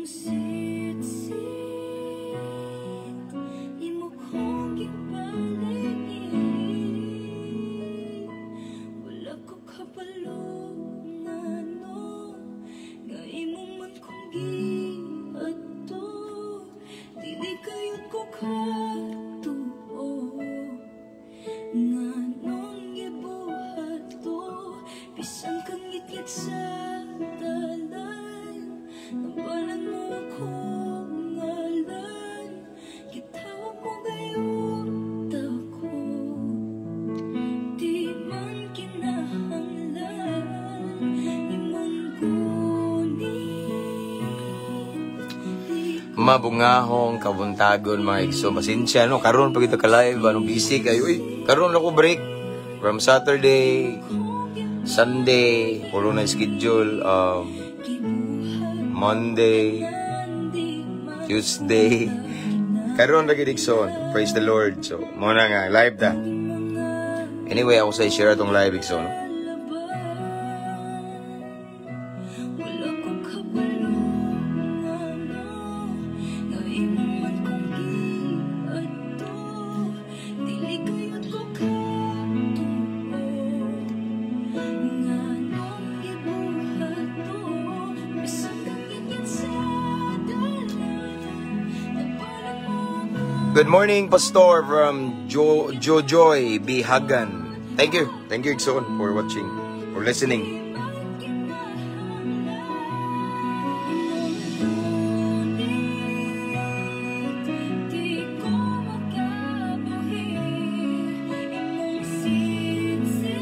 Imong sitsit, imo kong gipaligid. Wala ko kabalo ngano nga imo man kong giadto. Dili kayod ko katuo nganong gibuhat to. Bisan kangitngit sa dalan, nabalan mo akong ngalan. Gitawag mo gayud ako. Di man kinahanglan imong gunit. Di Mabungahong kabuntagon, mga igsoon. Pasensya no, karon pag ito ka live, anong busy kayo. Uy, karon ako break from Saturday, Sunday, puro na schedule, Monday, Tuesday. Karon lagi, igsoon. Praise the Lord. So, mao na nga live ta. Anyway, ako sa share atong live, igsoon. Wala ko kabalo ngano nga imo man kong giadto. Dili kayod ko katuo nganong gibuhat to. Bisan kangitngit sa dalan, nabalan mo ako. Good morning, Pastor from Jojoy B. Hagan. Thank you. Thank you, igsoon, for watching, for listening. Di man kinahanglan imong gunit. Di ko makabuhi imong sitsit,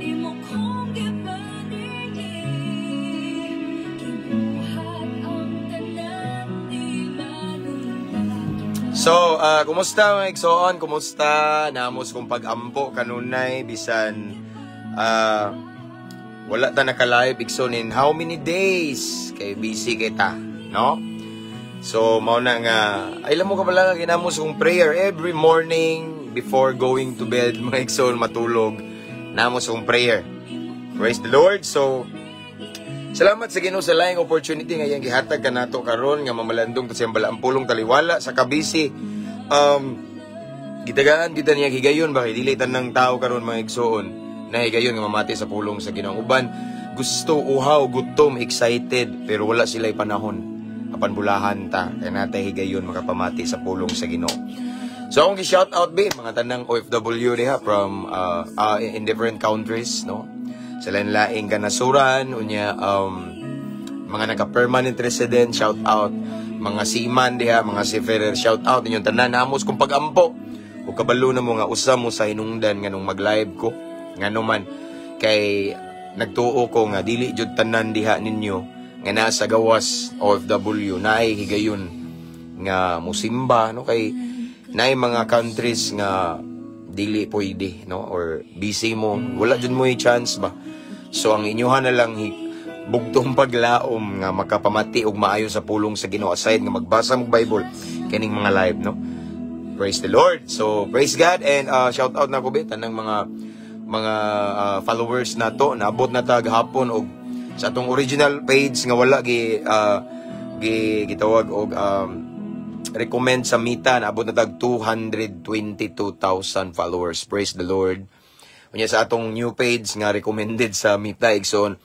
imo kong gipaligid. Gibuhat ang tanan, di malunta. So, kumusta, mga igsoon? Kumusta? Namos kong pag-ampo kanunay bisan wala ta naka-live, igsoon, in how many days kay busy kita, no? So, mao na nga, ay, alam mo ka pala nga ginamos kong prayer every morning before going to bed, mga igsoon, matulog. Namos kong prayer. Praise the Lord. So, salamat sa Ginoo sa laing opportunity nga iyang gihatag kanato karon nga mamalandong ta sa iyang balaang pulong taliwala sa kabisi. Gitagaan kita niya higayon ba kay dili tanang tao karon, mga igsoon, na higayon nga mamati sa pulong sa Ginoo. Uban gusto, uhaw, gutom, excited, pero wala sila panahon. Apan bulahan ta kay natay higayon makapamati sa pulong sa Ginoo. So akong gi-shout out be mga tanang OFW diha from in different countries, no? Sa lain-laing kanasuran unya, mga naka-permanent resident, shout out, mga seaman diha, mga seafarer, shout out inyong tanan. Namos kong pag-ampo ug kabalo na mo nga usa mo sa hinungdan nga nung mag-live ko, ngano man kay nagtuo ko nga dili jud tanan diha ninyo nga nasa gawas OFW naay higayon nga musimba, no? Kay naay mga countries nga dili pwede, no, or busy mo, wala jud mo chance ba. So ang inyuhan na lang bugtong paglaom nga makapamati og maayo sa pulong sa Ginoo aside nga magbasa mo Bible kining mga live, no? Praise the Lord. So praise God and shout out na ko be tanang mga followers nato. Naabot na ta gahapon og sa atong original page nga wala gi gitawag og recommend sa Meta, naabot na tag 222,000 followers. Praise the Lord. Unya sa atong new page nga recommended sa Meta, igsoon,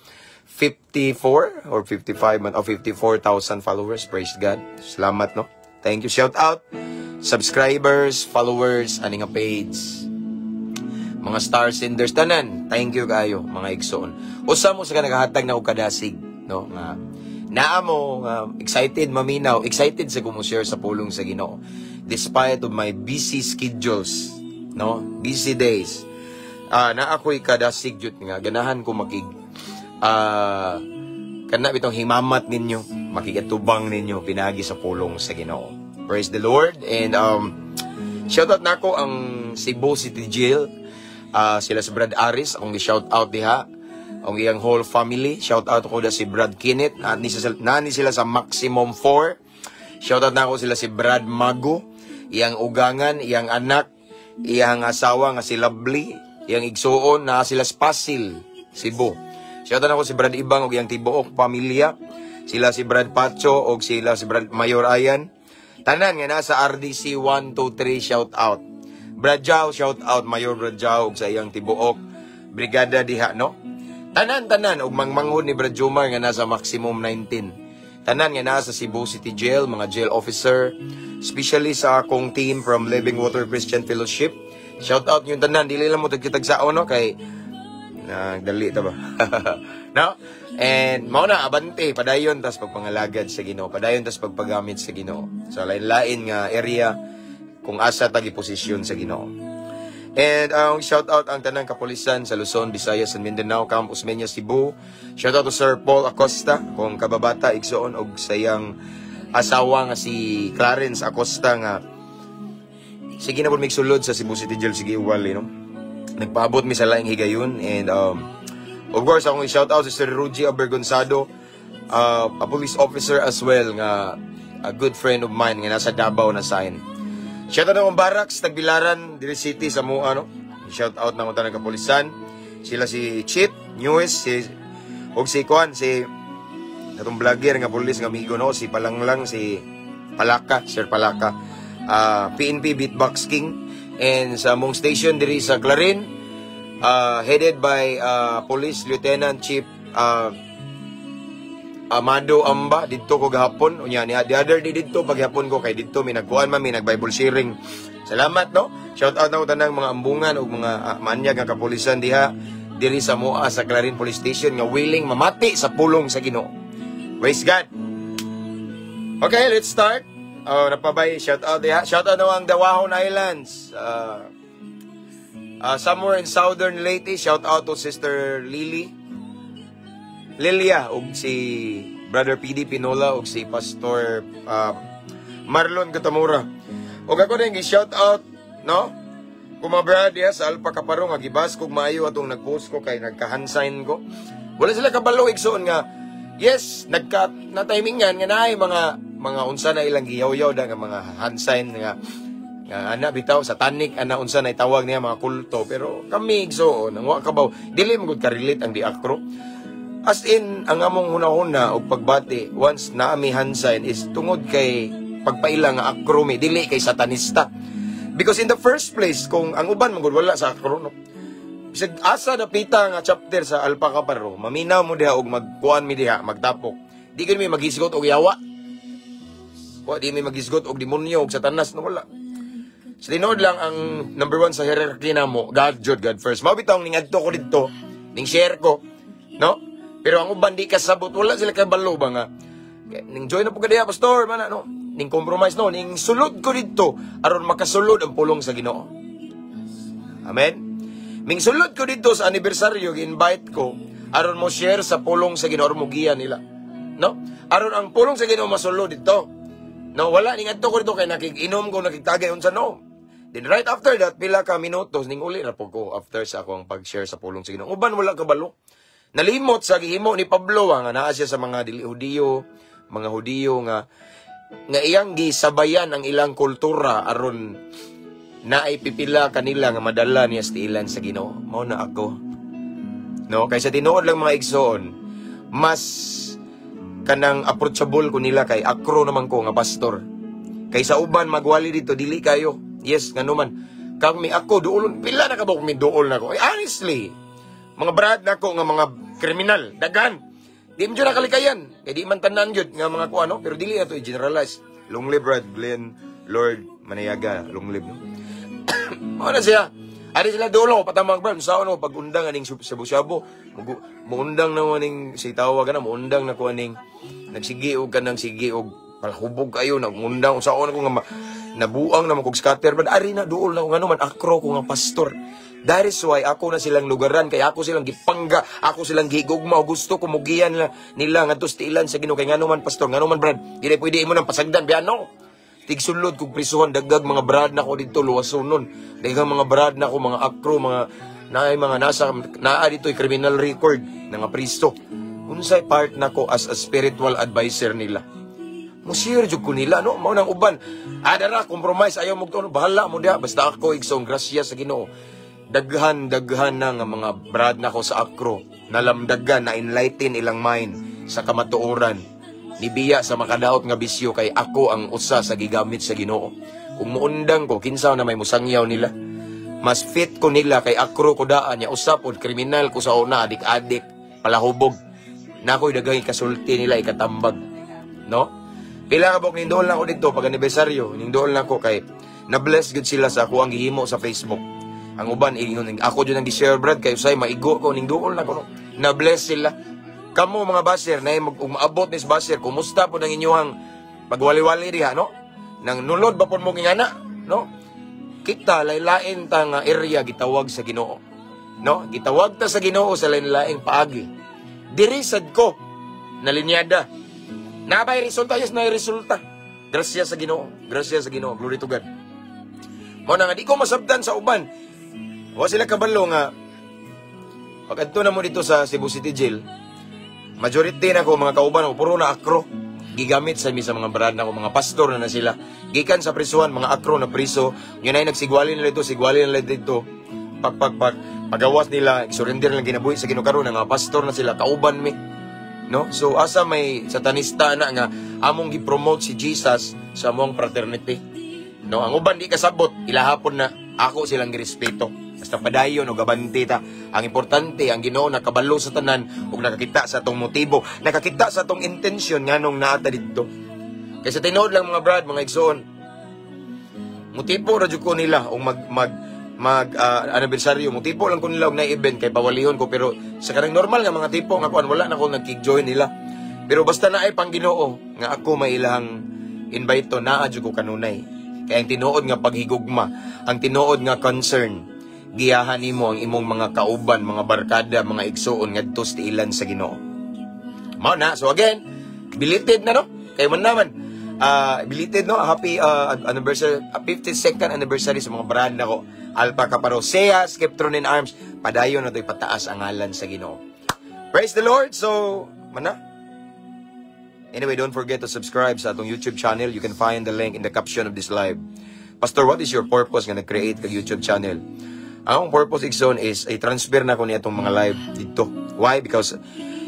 54 or 55 man o 54,000 followers. Praise God. Salamat, no? Thank you. Shout out subscribers, followers ani nga page, mga star senders tanan. Thank you kayo, mga igsoon. Usa mo sa ka nagahatag na og kadasig, no, nga naa mo nga excited maminaw, excited sa kumo-share sa pulong sa Ginoo despite of my busy schedules, no, busy days. Naa ako'y kadasig jud nga ganahan ko makig kana bitong himamat ninyo, makigatubang ninyo pinagi sa pulong sa Ginoo. Praise the Lord and shout out nako ang Cebu City Jail. Sila si Brad Aris, akong gi-shout out diha. Ang iyang whole family. Shout out ko da si Brad Kenneth. Nani sila sa Maximum 4. Shout out nako sila si Brad Mago. Iyang ugangan, iyang anak, iyang asawa nga si Lovely, iyang igsuon na sila Spasil, Cebu. Shout out nako si Brad Ibang ug iyang tibuok pamilya. Sila si Brad Pacho og sila si Brad Mayor Ayan. Tanan nga nasa RDC 1, 2, 3, shout out. Brad Jao, shout out Mayor Brad Jao og sa iyang tibuok brigada diha, no? Tanan tanan og mangmanghod ni Brad Jomar nga nasa maximum 19. Tanan nga nasa Cebu City Jail, mga jail officer, especially sa akong team from Living Water Christian Fellowship. Shout out yung tanan, dili lang mo tagkitagsaon, no, kay nagdali ta ba? No? And mao na, abante, padayon tas pagpangalagad sa Ginoo, padayon tas pagpagamit sa Ginoo. Sa lain-lain nga area kung asa ta giposisyon sa Ginoo. And ang shout out ang tanang kapulisan sa Luzon, Visayas and Mindanao, Camp Osmeña, Cebu. Shout out to Sir Paul Acosta, kung kababata igsoon, og sa iyang asawa nga si Clarence Acosta nga sige na po migsulod sa Cebu City Jail, sige wali, no. Nagpaabot mi sa laing higayon and of course akong i-shout out si Sir Rugy Abergonzado, a police officer as well nga a good friend of mine nga nasa Davao na sign. Shout out akong barracks, Tagbilaran, Dili City, sa Mua, no? Shout out na akong tanang kapulisan. Sila si Chip, Newes, si, og si Kuan, si, atong vlogger nga pulis nga amigo, no? Si Palanglang, si Palaka, Sir Palaka. PNP Beatbox King. And sa mong station diri sa Clarin, headed by Police Lieutenant Chief Amado Amba. Didto ko gahapon unya niya, the other day didto paghapon ko kay didto mi nagkuan man, mi nag Bible sharing. Salamat, no. Shout out na ko tanang mga ambungan ug mga manyag nga kapulisan diha diri sa Moa sa Clarin Police Station nga willing mamati sa pulong sa Ginoo. Praise God. Okay, let's start. Oh, napabay shout out diha. Shout out na ang Dawahon Islands, somewhere in Southern Leyte. Shout out to Sister Lily Lilia ug si Brother PD Pinola ug si Pastor Marlon Gatamura. Ug ako din gi-shout out, no? Kung mga brad diha sa Alpha Kaparo nga gibas kog maayo atong nag-post ko kay nagka-hand sign ko. Wala sila kabalo, igsoon, nga yes, nagka na timingan nga naay mga unsa na ilang giyaw-yaw da nga mga hand sign nga ana bitaw satanic ana, unsa na itawag niya, mga kulto. Pero kami, igsoon, ang wa kabaw, dili man gud ka-relate ang diakro. As in, ang among hunahuna og pagbati once na ami hand sign is tungod kay pagpaila nga akro mi, dili kay satanista. Because in the first place, kung ang uban man gud wala sa akro, no. Bisag asa dapita nga chapter sa Alpha Kaparo, maminaw mo diha og magkuan mi diha, magtapok. Di gud mi maghisgot og yawa. Wa di mi maghisgot og demonyo og satanas, no, wala. Sa tinuod lang, ang number one sa hierarchy namo, God jud, God first. Mao bitaw ningadto ko didto, ning share ko, no? Pero ang uban di kasabot, wala sila kabalo ba nga. Ning join na po ka diha, pastor, man, no? Ning compromise, no? Ning sulod ko didto aron makasulod ang pulong sa Ginoo. Amen. Ming sulod ko didto sa anibersaryo, gi-invite ko aron mo share sa pulong sa Ginoo, aron mo giya nila. No? Aron ang pulong sa Ginoo masulod didto. No, wala ning adto ko dito kay nakig-inom ko, nakigtagay unsa, no. Then right after that, pila ka minutos ning uli ra po ko after sa akong pag-share sa pulong sa Ginoo. Uban wala kabalo. Nalimot sa gihimo ni Pablo nga naa siya sa mga dili Hudiyo, mga Hudiyo nga iyang gisabayan ang ilang kultura aron naay pipila kanila nga madala niya sa tiilan sa Ginoo. Mao na ako. No, kay sa tinuod lang, mga igsoon, mas kanang approachable ko nila kay akro naman ko nga pastor. Kay sa uban magwali dito dili kayo. Yes, ngano man. Kami ako duolon pila na kabok mi duol na ko. Ay, honestly, mga brad nako nga mga kriminal, daghan. Di mo na kalikayan. Kay di man tanan gyud nga mga kuano, pero dili na to i-generalize. Long live Brad Glenn Lord Manayaga, long live, no. Mao na siya. Ari sila duol ako patamang brad, sa ano pag undang aning shabu-shabu, muundang na mo aning si tawag na muundang na ko aning nagsige og kanang sige og palhubog kayo nagmundang sa ko nga nabuang na kog scatter brad. Ari na duol na ko, ngano man akro ko nga pastor. That is why ako na silang lugaran kay ako silang gipangga, ako silang gigugma, gusto ko mugiyan nila, nila ngadto sa tiilan sa Ginoo kay ngano man pastor, ngano man brad, dili pwede imo nang pasagdan biya, no. Tigsulod kog prisuhan, dagdag mga brad na ko didto luwasonon. Daghang mga brad na ko, mga akro, mga naay mga nasa naa dito criminal record na nga priso. Unsay part nako as a spiritual advisor nila? Mo share jud ko nila, no. Mao nang uban. Adara compromise, ayaw mo to, bahala mo diha, basta ako, igsoong, grasya sa Ginoo. Daghan daghan na nga mga brad nako sa akro nalamdagan na enlighten ilang mind sa kamatuoran. Nibiya sa makadaot nga bisyo kay ako ang usa sa gigamit sa Ginoo. Kung muundang ko, kinsa na may musangyaw nila. Mas fit ko nila kay akro ko daan niya usa pod kriminal ko sa una, adik-adik, palahubog. Na ako'y daghang ikasulti nila, ikatambag. No? Pila ka buok ninduol na ako dito pag anibersaryo, ninduol na ako kay na-bless gud sila sa ako ang gihimo sa Facebook. Ang uban ingon ako jud ang gi-share, brad, kay usay maigo ko ningduol na ko, no. Na-bless sila. Kamo mga basher na umaabot ni basher, kumusta po ang inyong pagwali-wali diha, no? Nang nulod ba pud mo ngana, no? Kita laylain ta nga area gitawag sa Ginoo. No? Gitawag ta sa Ginoo sa lain-laing paagi. Diri sad ko nalinyada. Nabay resulta, yes, na resulta. Grasya sa Ginoo. Grasya sa Ginoo. Glory to God. Mao na nga di ko masabtan sa uban. Wa sila kabalo nga pag adto na mo dito sa Cebu City Jail, majority na ko mga kauban ko puro na akro. Gigamit sa mi sa mga brad na ko, mga pastor na na sila. Gikan sa prisuhan, mga akro na priso. Yun ay nagsigwali nila dito, sigwali nila dito. Pak, pak, pak. Pagawas nila, surrender lang kinabuhi sa Ginoo karon nga pastor na sila, kauban mi. No? So asa may satanista na nga among gi-promote si Jesus sa among fraternity. No, ang uban di kasabot, ilahapon na ako silang girespeto. Basta padayon o gabante ta. Ang importante, ang Ginoo nakabalo sa tanan ug nakakita sa atong motibo, nakakita sa atong intensyon nganong naa ta didto. Kaysa tinuod lang mga brad, mga igsoon, motibo ra jud ko nila og mag mag mag anibersaryo, motibo lang ko nila og na-event kay pawalihon ko, pero sa kanang normal nga mga tipo nga kuan wala na ko nagkig-join nila. Pero basta na ay pang Ginoo nga ako may ilang invite to, naa jud ko kanunay. Kay ang tinuod nga paghigugma, ang tinuod nga concern, giyahan nimo ang imong mga kauban, mga barkada, mga igsuon ngadto sa tiilan sa Ginoo. Mao na. So again, belated na, no? Kay man naman. Belated, no? Happy anniversary, 52nd anniversary sa mga brand nako. Alpha Kappa Rho, Seas, Skeptron in Arms. Padayon na to'y pataas ang ngalan sa Ginoo. Praise the Lord. So, mana. Anyway, don't forget to subscribe sa atong YouTube channel. You can find the link in the caption of this live. "Pastor, what is your purpose nga nag-create kag YouTube channel?" Ang akong purpose, Igsoon, is i-transfer na ko niya itong mga live dito. Why? Because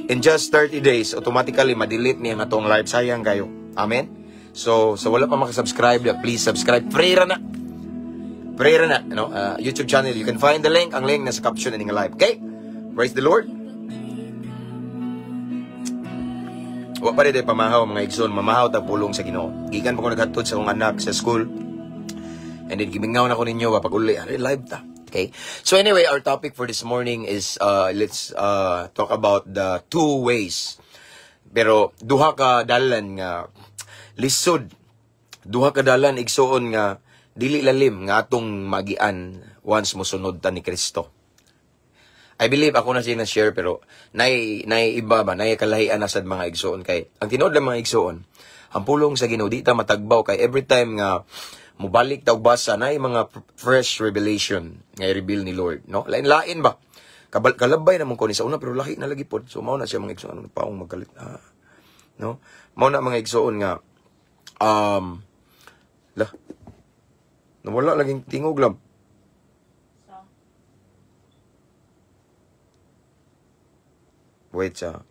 in just 30 days, automatically, ma-delete niya ang atong live. Sayang kayo. Amen? So, sa wala pa makasubscribe, please subscribe. Free ra na. Free ra na. No? YouTube channel. You can find the link. Ang link nasa caption ng live. Okay? Praise the Lord. Wa pa rin pamahaw, mga igsoon, mamahaw ta pulong sa Ginoo. Gikan pa ko naghatod sa akong anak sa school. And then gimingaw na ko ninyo ba pag uli, ari live ta. Okay? So anyway, our topic for this morning is let's talk about the two ways. Pero duha ka dalan nga lisod. Duha ka dalan, igsuon, nga dili lalim nga atong magian once mosunod ta ni Kristo. I believe ako na siya na-share, pero nay iba ba, nay kalahian na sad, mga igsuon, kay ang tinuod lang, mga igsuon, ang pulong sa Ginoo di ta matagbaw kay every time nga mubalik ta og basa, nay mga fresh revelation nga i-reveal ni Lord, no? Lain-lain ba? Kabal kalabay na ko ni sa una, pero lahi na lagi pod. So mao na siya, mga igsuon, ano paong magkalit, ah, no? Mao na, mga igsuon, nga la nawala laging tingog lang. Wait sa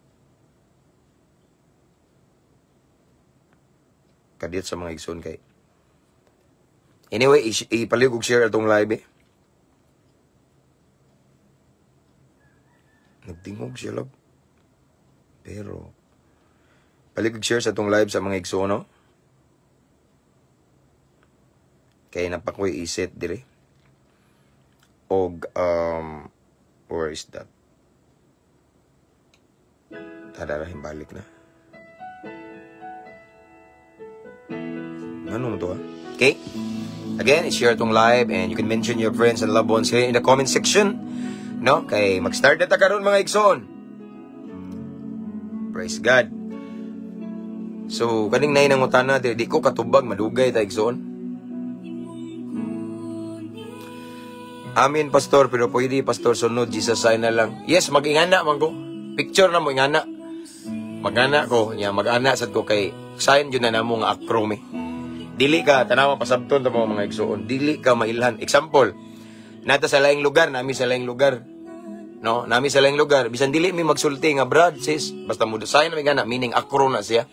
kadiyot sa mga igsoon kay. Anyway, ipalihok og share atong live eh. Nagtingog siya, love. Pero palihog og share sa atong live sa mga igsoon, no? Kay napakoy iset dire. Og where is that? Tara, balik na. Ano mo to, ha? Okay? Again, i-share itong live and you can mention your friends and loved ones here in the comment section. No? Kay mag-start na ta karon, mga igsoon. Praise God. So, kaning nay nangutana, di ko katubag, madugay ta, igsoon. "Amin, pastor, pero pwede, pastor, sunod Jesus sign na lang." Yes, mag-ingana man ko. Picture na mo ingana. Mag-ana ko, nya mag-ana sad ko kay sign yun na namo nga akro mi. Dili ka tanawa, pasabton ta mo, mga igsoon. Dili ka mailhan. Example, nata sa laing lugar, nami sa laing lugar. No, nami sa laing lugar. Bisan dili mi magsulti nga brad, sis, basta mo sign na mi gana, meaning akro na siya.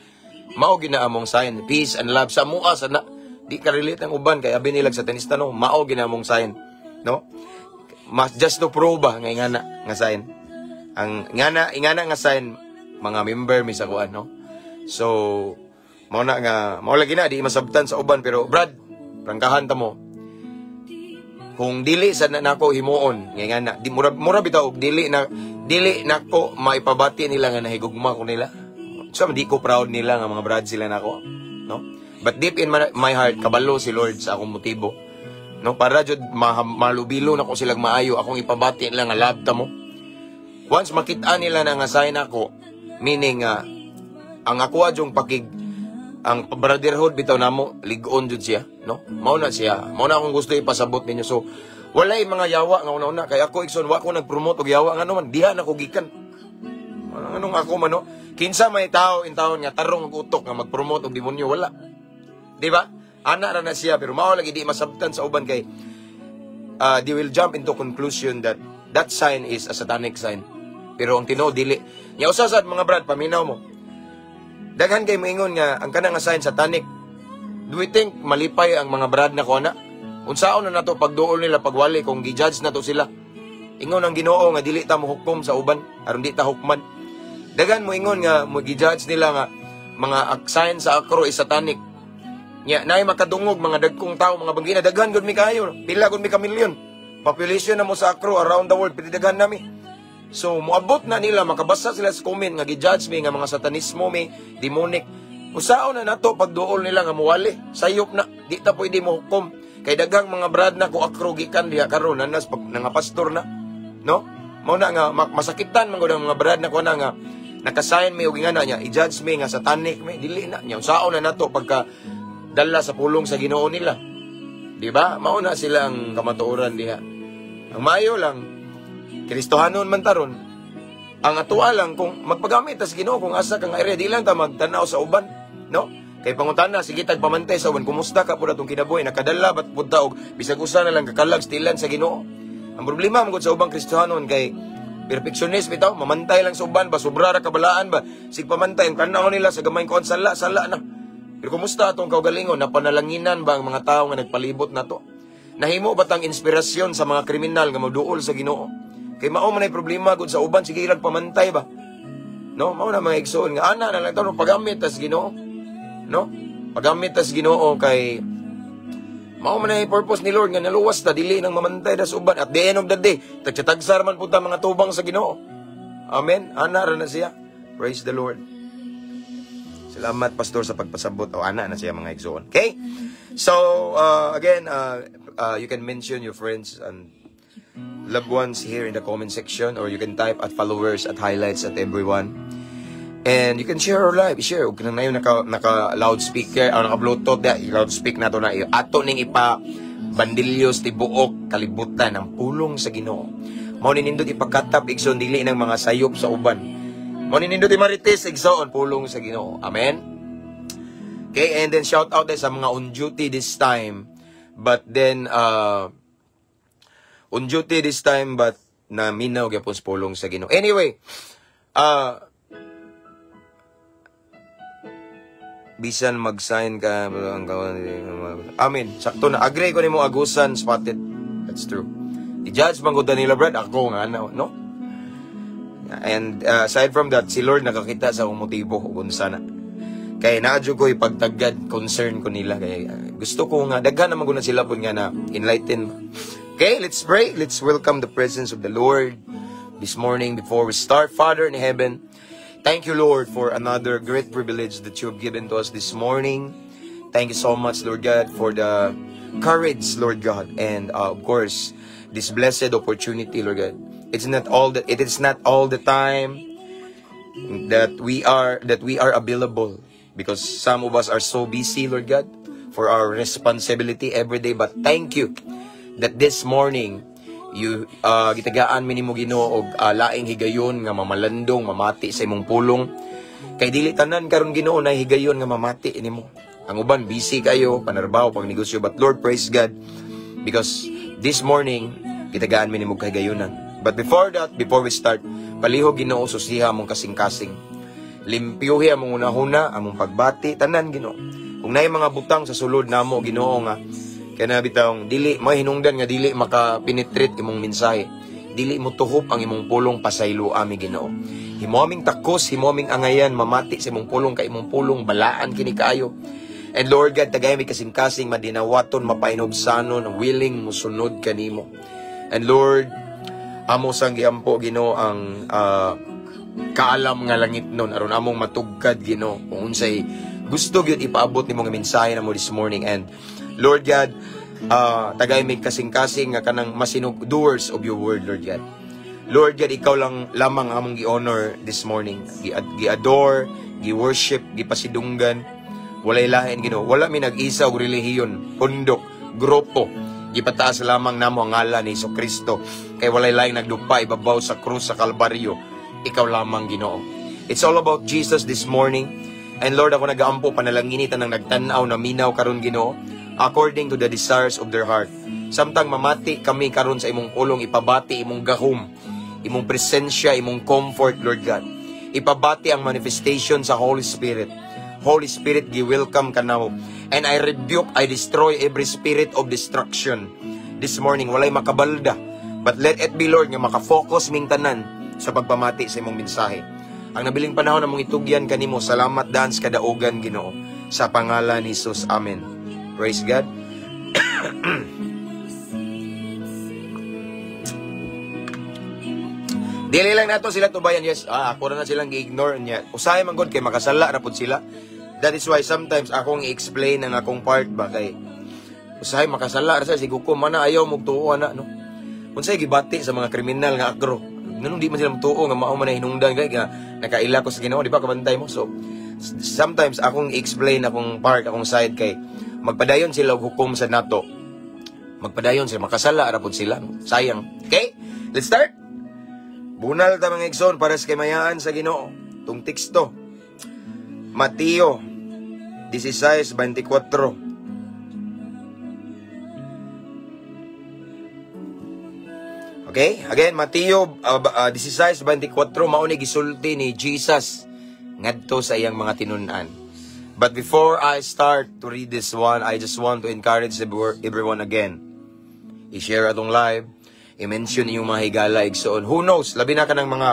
Mao gina among sign, peace and love sa mua sa na di ka relate ang uban kay abi nilag satanista, no? Mao gina among sign, no? Mas just to prove ba nga ingana nga sign. Ang ingana ingana nga sign, mga member mi sa kuan, no? So mao na nga mao lagi na di masabtan sa uban, pero brad, prangkahan ta mo. Kung dili sa na nako himuon nga ingana, di mura mura bitaw og dili na dili nako maipabati nila nga nahigugma ko nila. So di ko proud nila nga mga brad sila nako, no? But deep in my heart, kabalo si Lord sa akong motibo, no? Para jud malubilo nako silang maayo, akong ipabati nila nga love ta mo. Once makita nila na nga sign ako, meaning nga ang ako jung pakig ang brotherhood bitaw namo lig-on jud siya, no? Mao na siya, mao na akong gusto ipasabot ninyo. So walay mga yawa nga una-una kay ako, igsoon, wa ko nagpromote og yawa, ngano man diha na ko gikan. Anong ako man, no? Kinsa may tao in taon nga tarong og utok nga magpromote og demonyo? Wala, di ba? Ana ra na siya, pero mao lagi di masabtan sa uban kay they will jump into conclusion that that sign is a satanic sign, pero ang tinuod dili. Nya usa sad, mga brad, paminaw mo. Daghan kay moingon nga ang kanang nga sign satanic. Do we think malipay ang mga brad na ko na? Unsaon na nato pagduol nila pagwali kung gi-judge nato sila? Ingon ang Ginoo nga dili ta mohukom sa uban aron di ta hukman. Daghan mo ingon nga mo gi-judge nila nga mga sign sa Acro is satanic. Nya naay makadungog mga dagkong tao, mga banggina, daghan gud mi kayo. Pila gud mi ka milyon. Population na mo sa Acro around the world, pili daghan nami. So moabot na nila, makabasa sila sa comment nga gi-judge mi nga mga satanismo mi, demonic. Usaon na nato pagduol nila nga muwali? Sayop na, di ta pwede mo hukom. Kay daghang mga brad na ko Acro gikan diha karon nanas pag nga pastor na. No? Mao na nga masakitan man gud ang mga brad na ko na nga nakasign mi og ingana niya, i-judge mi nga satanic mi, dili na niya. Usaon na nato pagka dala sa pulong sa Ginoo nila? Di ba? Mao na sila ang kamatuoran diha. Ang maayo lang, Kristohanon man taron. Ang atuwa lang kung magpagamit tas Ginoo kung asa kang area, di lang ta magtanaw sa uban, no? Kay pangutana, sige tag pamantay sa uban, kumusta ka pud atong kinabuhi, nakadala ba't pud ta og bisag usa na lang kakalag stilan sa Ginoo? Ang problema man gud sa ubang Kristohanon kay perfectionist bitaw, mamantay lang sa uban ba, sobra ra kabalaan ba, sig pamantay ang tanaw nila sa gamay kuan, sala, sala na. Pero kumusta atong kaugalingon, napanalanginan ba ang mga tao nga nagpalibot nato? Nahimo ba tang inspirasyon sa mga kriminal nga moduol sa Ginoo? Kay mao man ay problema gud sa uban, sige lang pamantay ba. No, mao na, mga igsoon, nga ana na lang taon pagamit tas Ginoo. No? Pagamit tas Ginoo kay mao man ay purpose ni Lord nga naluwas ta, dili nang mamantay das uban. At the end of the day, tagtagsar man pud ta mga tubang sa Ginoo. Amen. Ana ra na siya. Praise the Lord. Salamat, Pastor, sa pagpasabot. O ana na siya, mga igsoon. Okay? So, again, you can mention your friends and loved ones here in the comment section or you can type @followers, @highlights, @everyone. And you can share our live. Share. Ug kanang nayo naka loudspeaker o naka Bluetooth da, loudspeak na to na ato ning ipa bandilyos tibuok kalibutan ang pulong sa Ginoo. Mao ni nindot ipagkatap, igsoon, dili ng mga sayop sa uban. Mao ni nindot imarites, igsoon, pulong sa Ginoo. Amen. Okay, and then shout out din sa mga on duty this time. But then on duty this time but na minaw gyapon sa pulong sa Ginoo. Anyway, bisan mag-sign ka ang Amen. Sakto na, agree ko nimo, Agusan Spotted. That's true. I-judge man gud nila, brad, ako nga ano, no? And aside from that, si Lord nakakita sa akong motibo ug unsa na. Kay naa jud ko ipagtagad, concern ko nila kay gusto ko nga daghan naman gud na sila pud nga na enlighten. Okay, let's pray. Let's welcome the presence of the Lord this morning before we start. Father in heaven, thank you, Lord, for another great privilege that you have given to us this morning. Thank you so much, Lord God, for the courage, Lord God, and of course, this blessed opportunity, Lord God. It is not all the time that we are available because some of us are so busy, Lord God, for our responsibility every day. But thank you that this morning you gitagaan mi nimo, Ginoo, og laing higayon nga mamalandong, mamati sa imong pulong. Kay dili tanan karon, Ginoo, na higayon nga mamati nimo. Ang uban busy kayo, panarbaho, pag negosyo, but Lord, praise God because this morning gitagaan mi nimo kahigayonan. But before that, before we start, palihog, Ginoo, susiha mong kasing-kasing. Limpyuhi among hunahuna, among pagbati, tanan, Ginoo. Kung naay mga butang sa sulod namo, Ginoo, nga kana bitawng dili may hinungdan nga dili maka-penetrate imong mensahe, dili mo tuhop ang imong pulong, pasaylo ami, Ginoo. Himo aming takos, himo aming angayan mamati sa imong pulong, kay imong pulong balaan kini kaayo. And Lord God, tagay mi kasing-kasing madinawaton, mapainubsanon, willing musunod kanimo. And Lord, amo sang giampo, Ginoo, ang kaalam nga langit nun aron among matugkad, Ginoo, kung unsay gusto gyud ipaabot nimo nga mensahe namo this morning. And Lord God, tagay mi kasing-kasing nga kanang masinog doers of your word, Lord God. Lord God, ikaw lang lamang among gi-honor this morning, gi-adore, gi-worship, gipasidunggan. Walay lain, Ginoo. Wala mi nag-isa og relihiyon, pundok, grupo. Gipataas lamang namo ang ngalan ni Hesus Kristo kay walay laing nagdupa ibabaw sa krus sa Kalbaryo, ikaw lamang, Ginoo. It's all about Jesus this morning. And Lord, ako nagaampo, panalangini tanang nagtan-aw na minaw karon, Ginoo, according to the desires of their heart. Samtang mamati kami karon sa imong pulong, ipabati imong gahom, imong presensya, imong comfort, Lord God. Ipabati ang manifestation sa Holy Spirit. Holy Spirit, gi-welcome ka now. And I rebuke, I destroy every spirit of destruction this morning. Walay makabalda. But let it be, Lord, nga makafocus ming tanan sa pagpamati sa imong mensahe. Ang nabiling panahon among itugyan kanimo. Salamat daan sa kadaugan, Ginoo. Sa pangalan ni Jesus. Amen. Praise God. Dili lang nato sila tubayan. Yes, ako na silang gi-ignore niya. Usahay man gud kay makasala ra pud sila. That is why sometimes akong i-explain ang akong part ba, kay usahay makasala ra sa sigukom man na ayaw mugtuo ana, no. Unsay gibati sa mga kriminal nga agro? Nganong di man sila mutuo nga mao man na hinungdan kay nga nakaila ko sa Ginoo, di ba kabantay mo? So sometimes akong i-explain akong part, akong side, kay magpadayon sila og hukom sa nato. Magpadayon sila, makasala ra pud sila, no? Sayang. Okay? Let's start. Bunal ta, mga igsoon, para sa kaymayaan sa Ginoo. Tung teksto. Mateo 16:24. Okay? Again, Mateo 16:24, mao ni gisulti ni Jesus ngadto sa iyang mga tinun-an. But before I start to read this one, I just want to encourage everyone again. I-share atong live, i-mention iyong mga higala, igsoon. Who knows, labi na ka ng mga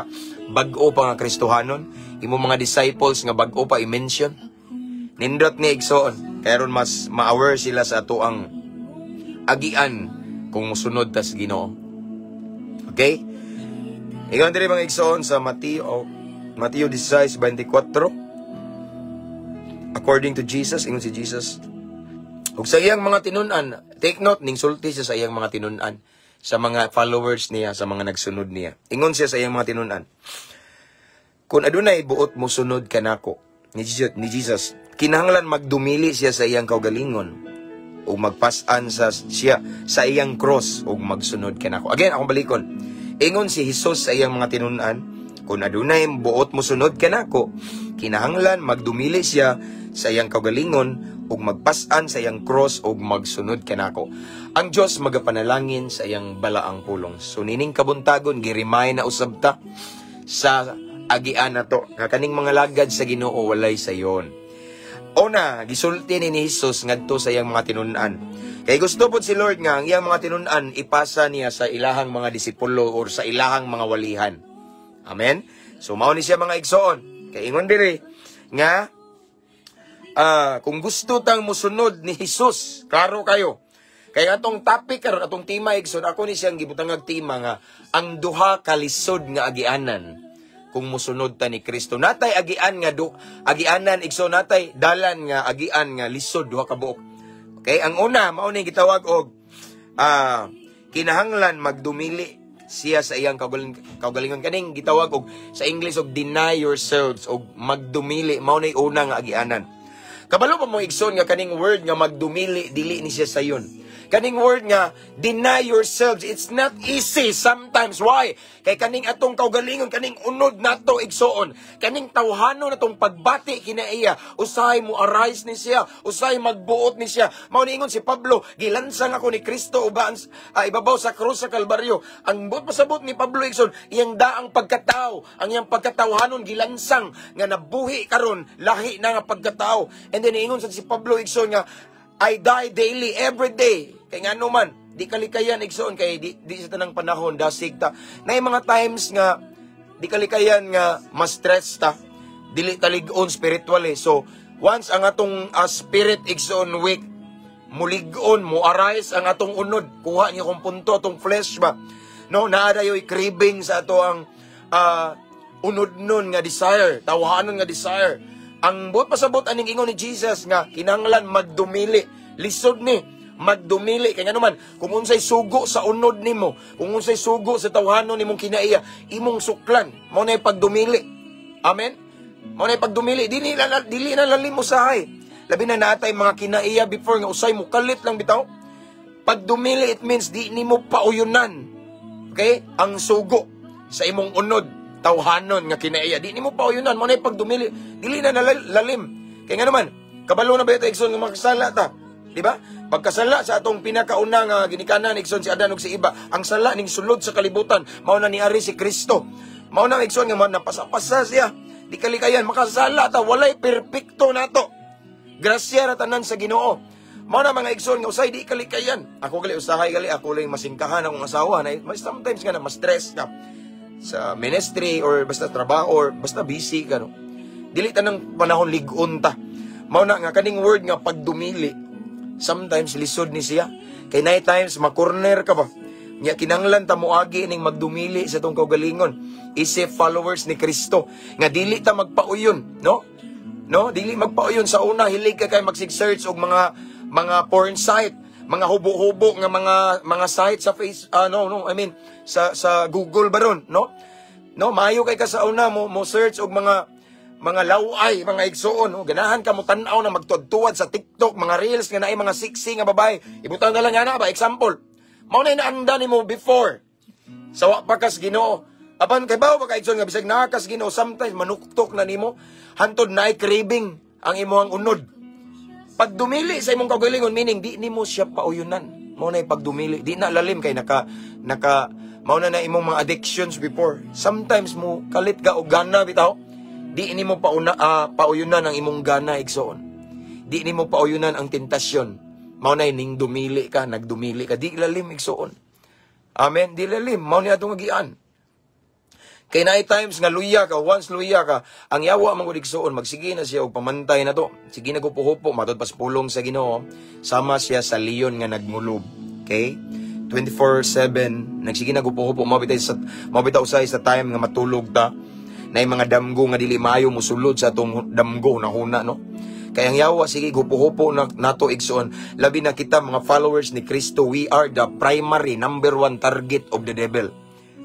bag-o pa nga Kristohanon, imong mga disciples nga bag-o pa, i-mention. Nindot ni, igsoon, kaya ron mas ma-aware sila sa atoang agian kung musunod tas Ginoo. Okay? Ikaw diri, mga igsoon, sa Mateo 16:24. According to Jesus, ingon si Jesus, ug sa iyang mga tinun-an, take note, ning sulti siya sa iyang mga tinun-an, sa mga followers niya, sa mga nagsunod niya. Ingon siya sa iyang mga tinun-an, "Kung adunay buot mo sunod kanako," ni Jesus, "kinahanglan magdumili siya sa iyang kaugalingon ug magpas-an sa siya sa iyang cross ug magsunod kanako." Again, akong balikon. Ingon si Jesus sa iyang mga tinun-an, "Kung adunay buot mo sunod kanako, kinahanglan magdumili siya sa iyang kaugalingon ug magpas-an sa iyang cross ug magsunod kanako." Ang Dios magapanalangin sa iyang balaang pulong. So nining kabuntagon, giremind na usab ta sa agian nato nga kaning mga lagad sa Ginoo walay sayon. Una, gisulti ni Jesus ngadto sa iyang mga tinun-an. Kay gusto pod si Lord nga ang iyang mga tinun-an ipasa niya sa ilahang mga disipulo or sa ilahang mga walihan. Amen. So mao ni siya, mga igsoon. Kay ingon diri nga kung gusto tang musunod ni Jesus, klaro kayo. Kay atong topic karon, atong tema, igsoon, ako ni siyang gibutangag tema nga ang duha ka lisod nga agianan kung musunod ta ni Kristo. Natay agian nga agianan, igsoon, natay dalan nga agian nga lisod, duha ka buok. Okay, ang una mao ni gitawag og kinahanglan magdumili siya sa iyang kaugalingon, kaning gitawag og sa English og deny yourselves og magdumili. Mao ni una nga agianan. Kabalo pa mo, igsoon, nga kaning word nga magdumili, dili ni siya sayon. Kaning word nga deny yourselves, it's not easy sometimes. Why? Kay kaning atong kaugalingon, kaning unod nato, igsoon, kaning tawhanon natong pagbati kinaiya, usahay mo arise ni siya, usahay magbuot ni siya. Mao ni ingon si Pablo, "Gilansang ako ni Kristo uban ibabaw sa krus sa Kalbaryo." Ang buot pasabot ni Pablo, igsoon, iyang daang pagkatao, ang iyang pagkatawhanon gilansang nga nabuhi karon lahi na nga pagkatao. And then ingon sa si Pablo, igsoon, nga "I die daily, every day." Kay ngano man, di kalikayan, igsoon, kay di sa tanang panahon dasig ta. Naay mga times nga di kalikayan nga ma-stress ta. Dili talig-on spiritually. So, once ang atong spirit, igsoon, weak, mulig-on, mo arise ang atong unod, kuha niya kung punto atong flesh ba. No, naa dayoy craving sa ato ang unod nun nga desire, tawhanon nga desire. Ang buot pasabot aning ingon ni Jesus nga kinahanglan magdumili. Lisod ni magdumili kay ngano man, kung unsay sugo sa unod nimo, kung unsay sugo sa tawhanon nimong kinaiya, imong suklan. Mao na pagdumili. Amen. Mao na pagdumili, dili na lalim usahay. Labi na natay mga kinaiya before nga usay mo kalit lang bitaw. Pagdumili, it means di nimo pauyunan. Okay? Ang sugo sa imong unod, tawhanon nga kinaiya. Di nimo pauyunan, mao na pagdumili. Dili na lalim. Kay ngano man, kabalo na ba ito, igsoon, nga makasala ta? Di ba? Pagkasala sa atong pinakauna nga ginikanan, igsoon, si Adan ug si Eva, ang sala ning sulod sa kalibutan, mao na niari si Kristo. Mao na, igsoon, nga napasa-pasa siya. Di kalikayan makasala ta, walay perpekto nato. Grasya ra tanan sa Ginoo. Mao na, mga igsoon, nga usay di kalikayan. Ako gali usahay gali ako lang masingkahan akong asawa na sometimes nga na ma-stress ka sa ministry or basta trabaho or basta busy ka, no. Dili tanang panahon lig-on ta. Mao na nga kaning word nga pagdumili, sometimes lisod ni siya. Kay naay times ma-corner ka ba. Nya kinanglan ta moagi ning magdumili sa atong kaugalingon. Isip followers ni Kristo nga dili ta magpauyon, no? No, dili magpauyon. Sa una, hilig ka kay magsig-search og mga porn site, mga hubo-hubo nga mga site sa face, no no, I mean sa Google ba ron, no? No, maayo kay ka sa una mo mo search og mga laway, mga igsuon, no? Ganahan ka mo tan-aw na magtuad-tuad sa TikTok, mga reels nga naay mga sexy nga babae. Ibutang na lang nga na ba example. Mao na inaanda nimo before. Sa wa pa kas Ginoo. Apan kay bawo ba ka, igsoon, nga bisag naa kas Ginoo, sometimes manuktok na nimo hantod naay craving ang imong unod. Pag dumili sa imong kaugalingon, meaning di nimo siya pauyunan. Mao na pagdumili, di na lalim kay naka mao na na imong mga addictions before. Sometimes mo kalit ka og gana bitaw. Di nimo pauyunan ang imong gana, igsoon. Di nimo pauyunan ang tentasyon. Mao na ning dumili ka, nagdumili ka, di lalim, igsoon. Amen, di lalim, mao ni atong agian. Kay naay times nga luya ka, once luya ka, ang yawa man gud, igsoon, magsige na siya og pamantay na to. Sige na hupo, matod pas pulong sa Ginoo, sama siya sa leon nga nagmulob. Okay? 24/7 nagsige na hupo, mao bitaw usay sa time nga matulog ta. Naay mga damgo nga dili maayo mosulod sa atong damgo na huna, no? Kaya ang yawa sige hupo-hupo na nato, igsoon. Labi na kita mga followers ni Kristo, we are the primary number one target of the devil.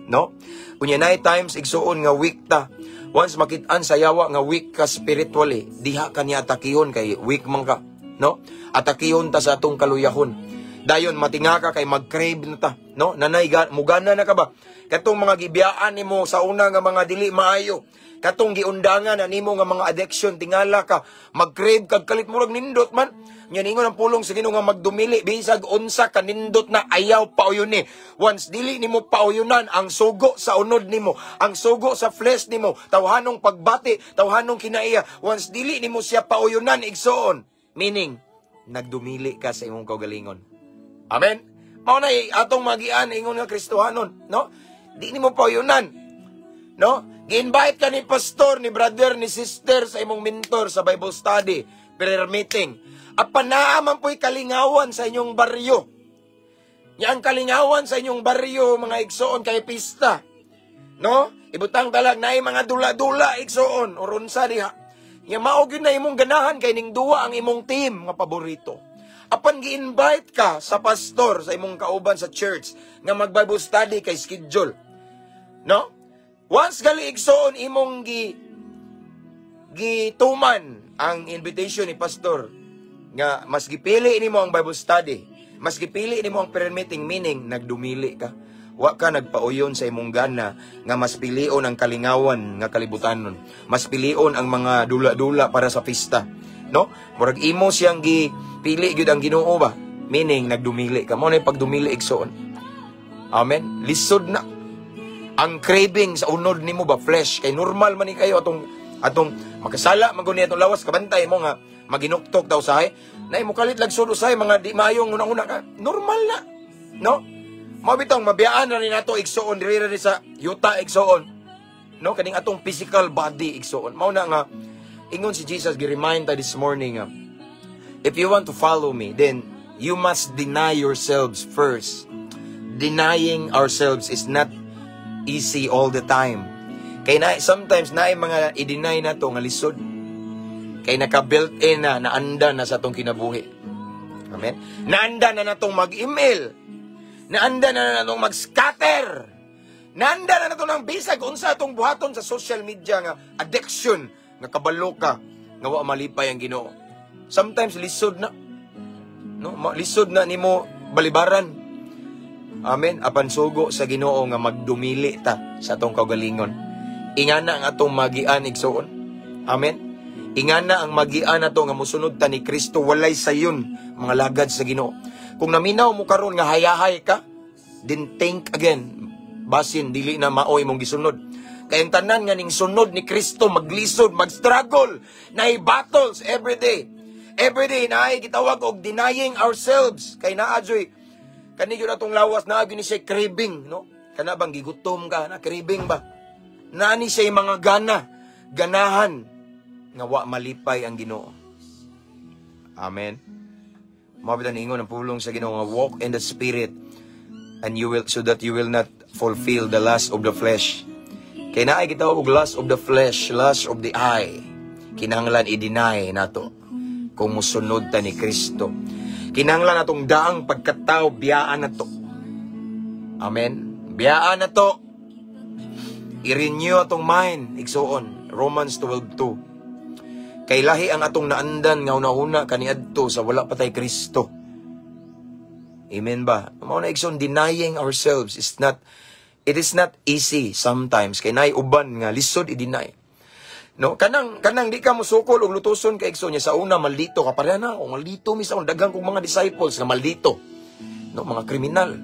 No? Unya naay times, igsuon, nga weak ta. Once makit-an sa yawa nga weak ka spiritually, diha ka niya atakihon kay weak man ka, no? Atakihon ta sa atong kaluyahon. Dayon matinga ka kay mag-crave na ta, no? Nanay mugana na ka ba? Katong mga gibiyaan nimo sa una nga mga dili maayo, katong giundangan na nimo nga mga addiction, tingala ka, mag-crave kag kalit, murag nindot man. Nya ningon ang pulong sa Ginoo nga magdumili bisag unsa ka nindot na, ayaw pauyon ni. Once dili nimo pauyunan ang sugo sa unod nimo, ang sugo sa flesh nimo, tawhanong pagbati, tawhanong kinaiya, once dili nimo siya pauyunan, igsoon, meaning nagdumili ka sa imong kaugalingon. Amen. Mao na atong magian ingon nga Kristohanon, no? Di nimo pauyunan. No? Gi-invite ka ni pastor, ni brother, ni sister sa imong mentor sa Bible study, prayer meeting. Apan naa man po'y kalingawan sa inyong baryo. Nya ang kalingawan sa inyong baryo, mga igsoon, kay pista. No? Ibutang talag naay mga dula-dula, igsoon, or unsa diha. Nya mao gyud na imong ganahan kay ning duwa ang imong team nga paborito. Apan gi-invite ka sa pastor, sa imong kauban sa church nga mag Bible study kay schedule. No? Once gali, igsoon, imong gituman Ang invitation ni pastor nga mas gipili nimo ang Bible study, mas gipili nimo ang prayer meeting, meaning nagdumili ka. Wa ka nagpauyon sa imong gana nga mas pilion ang kalingawan nga kalibutanon. Mas pilion ang mga dula-dula para sa pista. No? Murag imo siyang gipili gyud ang Ginoo ba? Meaning nagdumili ka. Mao na pagdumili, igsoon. Amen. Lisod na ang craving sa unod nimo ba, flesh, kay normal man ni kayo atong atong makasala man gud ni atong lawas. Kabantay mo nga maginuktok daw usahay na imo kalit lagsod usahay mga di maayong una-una ka, normal na, no? Mao bitong mabiyaan na ni nato, igsoon, diri ra ni sa yuta, igsoon, no? Kaning atong physical body, igsoon. Mao na nga ingon si Jesus, gi-remind ta this morning nga if you want to follow me, then you must deny yourselves first. Denying ourselves is not easy all the time. Kay na, sometimes na mga i-deny na to nga lisod. Kay naka-built in na, naanda na sa atong kinabuhi. Amen? Naanda na natong mag-email. Naanda na natong mag-scatter. Naanda na nato ng bisag unsa atong buhaton sa social media nga addiction nga kabalo ka nga wa malipay ang Ginoo. Sometimes lisod na. No, lisod na nimo balibaran. Amen. Apan sugo sa Ginoo nga magdumili ta sa atong kaugalingon. Ingana ang atong magian, igsoon. Amen. Ingana ang magian nato nga musunod ta ni Kristo, walay sayon mga lagad sa Ginoo. Kung naminaw mo karon nga hayahay ka, then think again. Basin dili na mao imong gisunod. Kay ang tanan nga ning sunod ni Kristo maglisod, mag-struggle, naay battles every day. Every day naay gitawag og denying ourselves, kay naa juy kani gyud atong lawas, naa gyud ni siya craving, no? Kana bang gigutom ka na craving ba? Naa ni siya mga gana, ganahan nga wa malipay ang Ginoo. Amen. Mao bitaw ingon ang pulong sa Ginoo nga walk in the Spirit and you will so that you will not fulfill the lust of the flesh. Kay naay gitawag og lust of the flesh, lust of the eye. Kinahanglan i-deny nato kung musunod ta ni Kristo. Kinahanglan atong daang pagkatao biyaan nato. Amen. Biyaan nato. I-renew atong mind, igsuon. Romans 12:2. Kay lahi ang atong naandan nga una-una kaniadto sa wala pa tay Kristo. Amen ba? Mao na, igsoon, denying ourselves is not it is not easy sometimes kay naay uban nga lisod i-deny. No, kanang di ka mosukol og lutuson kay, igsoon niya, sa una maldito ka, pareha na ako, maldito mi sa una, daghan kong mga disciples nga maldito. No, mga kriminal.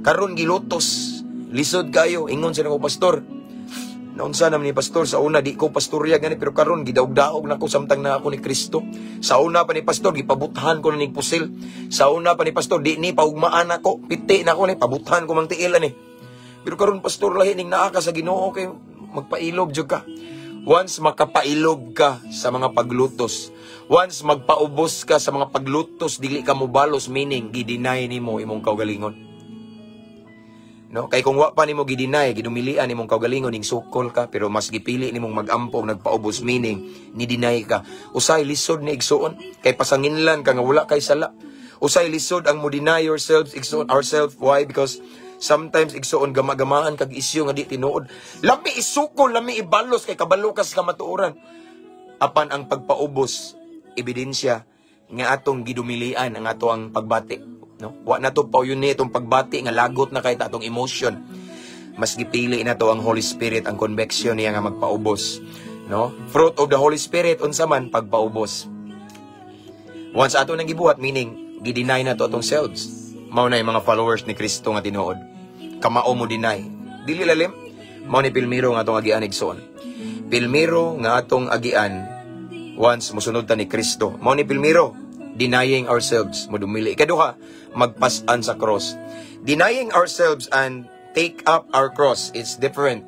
Karon gilutos, lisod kayo, ingon sa ko, "Pastor, naunsa naman ni pastor, sa una di ko pastorya gani, pero karon gidaog-daog na ko samtang na ako ni Kristo. Sa una pa ni pastor, gipabuthan ko na ning pusil. Sa una pa ni pastor, di ni paugmaan ako, piti na ako ni pabuthan ko mang tiil ani. Pero karon, pastor, lahi ning naa ka sa Ginoo kay magpailob jud ka." Once makapailob ka sa mga paglutos, once magpaubos ka sa mga paglutos, dili ka mobalos, meaning gi-deny nimo imong kaugalingon. No? Kay kung wa pa nimo gi-deny, gidumilian nimong kaugalingon ning sukol ka, pero mas gipili nimong magampo og nagpaubos, meaning ni deny ka. Usay lisod ni, igsuon, kay pasanginlan ka nga wala kay sala. Usay lisod ang mo deny yourselves, igsuon, ourselves. Why? Because sometimes, igsuon, gama-gamaan kag isyu nga di tinuod. Lami isukol, lami ibalos kay kabalo ka sa kamatuoran. Apan ang pagpaubos, ebidensya nga atong gidumilian ang ato ang pagbati. No? Wa na to pauyon ni itong pagbati nga lagot na kay ta atong emotion. Mas gipili na to ang Holy Spirit, ang conviction niya nga magpaubos. No? Fruit of the Holy Spirit unsa man? Pagpaubos. Once ato nang gibuhat, meaning gi-deny na to atong selves. Mao na yung mga followers ni Kristo nga tinuod. Kamao mo deny. Dili lalim. Mao ni pilmiro nga atong agian, igsoon. Pilmiro nga atong agian once musunod ta ni Kristo. Mao ni pilmiro, denying ourselves, modumili. Ikaduha, magpas-an sa cross. Denying ourselves and take up our cross is different.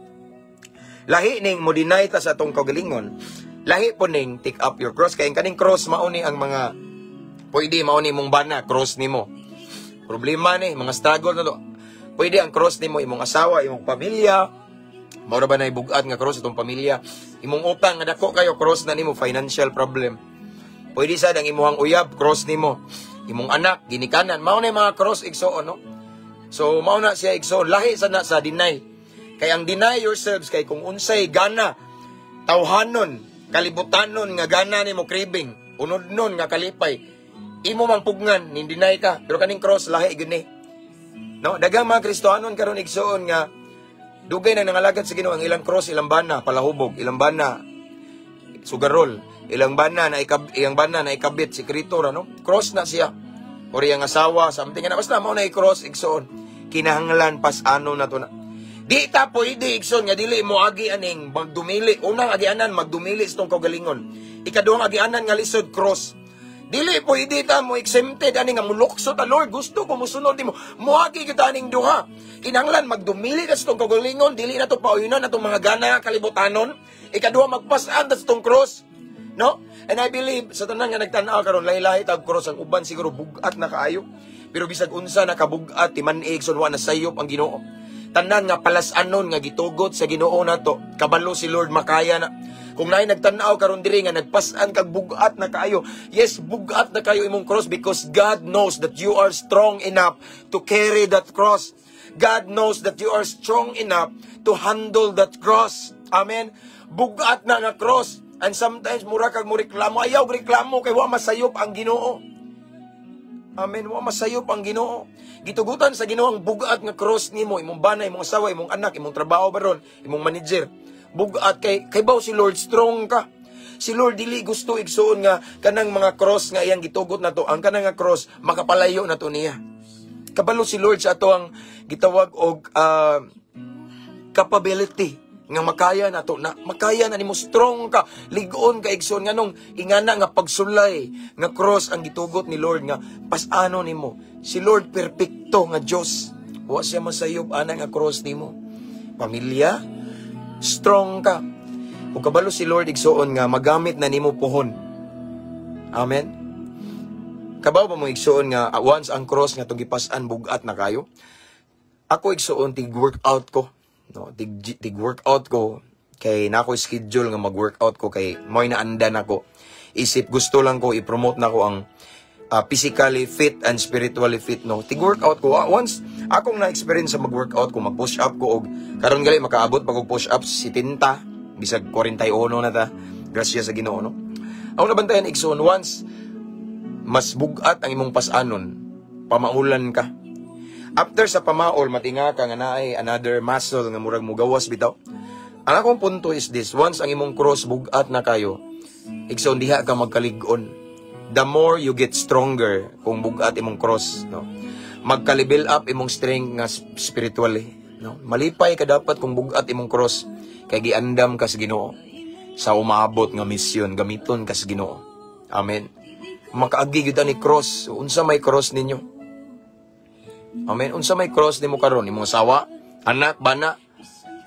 Lahi ning mo deny ta sa atong kaugalingon, lahi po ning take up your cross. Kay ang kaning cross mao ni ang mga pwede mao ni mong bana, cross nimo. Problema ni, mga struggle na to. Pwede ang cross nimo imong asawa, imong pamilya. Mao ra ba na ibugat nga cross itong pamilya? Imong utang nga dako kayo, cross na nimo, financial problem. Pwede sad ang imuhang uyab, cross nimo. Imong anak, ginikanan, mao na yung mga cross, igsoon, no? So mao na siya, igsoon, lahi sa na sa deny. Kay ang deny yourselves kay kung unsay gana tawhanon Kalibutanon nga gana nimo, craving, unodnon nga kalipay. Imo mang pugngan, nindinay ka, pero kaning cross lahi gyud ni. No, daghang mga Kristohanon karon, igsuon, nga dugay na nangalagad sa Ginoo, ang ilang cross, ilang bana palahubog, ilang bana sugarol, ilang bana na ikabit si Kritor, ano? Cross na siya. Or iyang asawa, something na basta mao na i-cross, igsuon. Kinahanglan pas-ano na to na. Di ta pwede, igsoon, nga dili mo agi aning magdumili. Unang agianan, magdumili sa tong kaugalingon. Ikaduhang agianan nga lisod, cross. Dili pwede ta mo exempted ani nga mulukso ta, "Lord, gusto ko musunod nimo." Moagi kita aning duha. Kinahanglan magdumili ka sa tong kaugalingon, dili na to pauyunan atong mga gana kalibutanon. Ikaduha, magpas-an ta sa tong cross. No? And I believe sa tanan nga nagtan-aw karon, lahi-lahi tag cross. Ang uban siguro bugat na kaayo. Pero bisag unsa nakabugat, timan-ig wa na sayop ang Ginoo. Tanan nga palas-anon nga gitugot sa Ginoo nato, kabalo si Lord makaya na. Kung naay nagtan-aw karon diri nga nagpas-an kag bugat na kaayo, yes, bugat na kayo imong cross because God knows that you are strong enough to carry that cross. God knows that you are strong enough to handle that cross. Amen. Bugat na nga cross. And sometimes mura kag mo reklamo, ayaw reklamo kay wa masayop ang Ginoo. Amen. Wa masayop ang Ginoo. Gitugutan sa Ginoo ang bugat nga cross nimo, imong bana, imong asawa, imong anak, imong trabaho baron, imong manager. Bugat kay kabaw si Lord strong ka. Si Lord dili gusto, igsuon, nga kanang mga cross nga iyang gitugot nato, ang kanang nga cross makapalayo na to niya. Kabalo si Lord sa ato ang gitawag og capability nga makaya na to na makaya na nimo, strong ka, ligon ka, igsoon. Nganong ingana nga pagsulay nga cross ang gitugot ni Lord nga pas-ano nimo? Si Lord perpekto nga Dios, wa siya masayop ana nga cross nimo. Pamilya, strong ka ug kabalo si Lord, igsuon, nga magamit na nimo puhon. Amen. Kabaw ba mo, igsuon, nga once ang cross nga tong gipas-an bugat na kayo? Ako, igsuon, tig workout ko, no? Tig workout ko kay na ako schedule nga mag-workout ko kay mo'y naandan ako. Isip gusto lang ko i-promote na ko ang physically fit and spiritually fit, no? Tig workout ko. Once akong na-experience sa mag-workout ko, mag-push up ko og karon gali makaabot pag og push up 70 bisag 41 na ta. Grasya sa Ginoo, no? Ang nabantayan, igsoon, once mas bugat ang imong pasanon, pamaulan ka. After sa pamaol, matinga ka nga naay another muscle nga murag mugawas bitaw. Ang akong punto is this, once ang imong cross bugat na kayo, igsoon, diha ka magkalig-on. The more you get stronger kung bugat imong cross, no? Magka-level up imong strength nga spiritually, no? Malipay ka dapat kung bugat imong cross kay giandam ka sa Ginoo sa umaabot nga misyon, gamiton ka sa Ginoo. Amen. Makaagi gyud ani cross. Unsa may cross ninyo? Amen. Unsa may cross nimo karon? Imong asawa, anak, bana?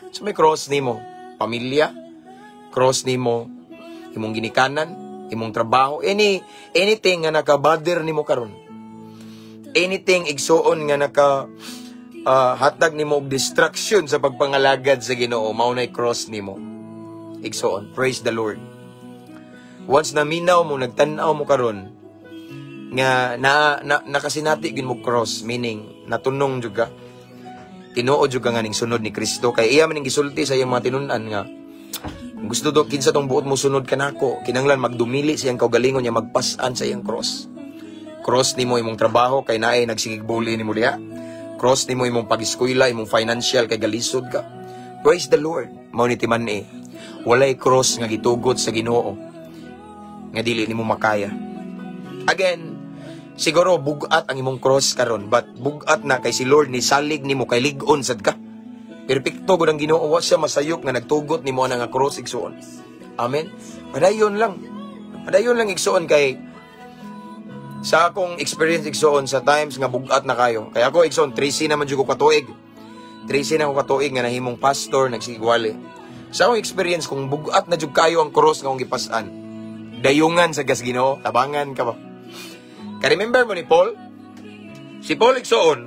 Unsa may cross nimo? Pamilya? Cross nimo imong ginikanan, imong trabaho, anything nga naka-bother nimo karon. Anything, igsuon, nga naka hatag nimo og distraction sa pagpangalagad sa Ginoo, mao nay cross nimo. Igsuon, praise the Lord. Once na minaw mo, nagtan-aw mo karon nga na nakasinati gyud mo cross, meaning natunong jud ka. Tinuod jud ka nga ning sunod ni Kristo kay iya man ning gisulti sa iyang mga tinun-an nga kung gusto do kinsa tong buot mo sunod kanako, kinanglan magdumili sa iyang kaugalingon niya, magpas-an sa iyang cross. Cross nimo imong trabaho kay naay nagsigig bully nimo diha. Cross nimo imong pag-eskwela, imong financial kay galisod ka. Praise the Lord. Mao ni timan-i. Walay cross nga gitugot sa Ginoo nga dili nimo makaya. Again, siguro bugat ang imong cross karon, but bugat na kay si Lord ni salig nimo kay lig-on sad ka. Perpekto gud ang Ginoo, wa siya masayop nga nagtugot nimo ana nga cross, igsuon. Amen. Padayon lang. Padayon lang, igsuon, kay sa akong experience, igsuon, sa times nga bugat na kayo. Kaya ako, igsuon, 13 naman jud ko katuig. 13 na ko katuig nga nahimong pastor, nagsigwali. Sa akong experience, kung bugat na jud kayo ang cross nga akong gipas-an, dayungan sa gas Ginoo, tabangan ka ba? Ka-remember mo ni Paul? Si Paul, igsuon,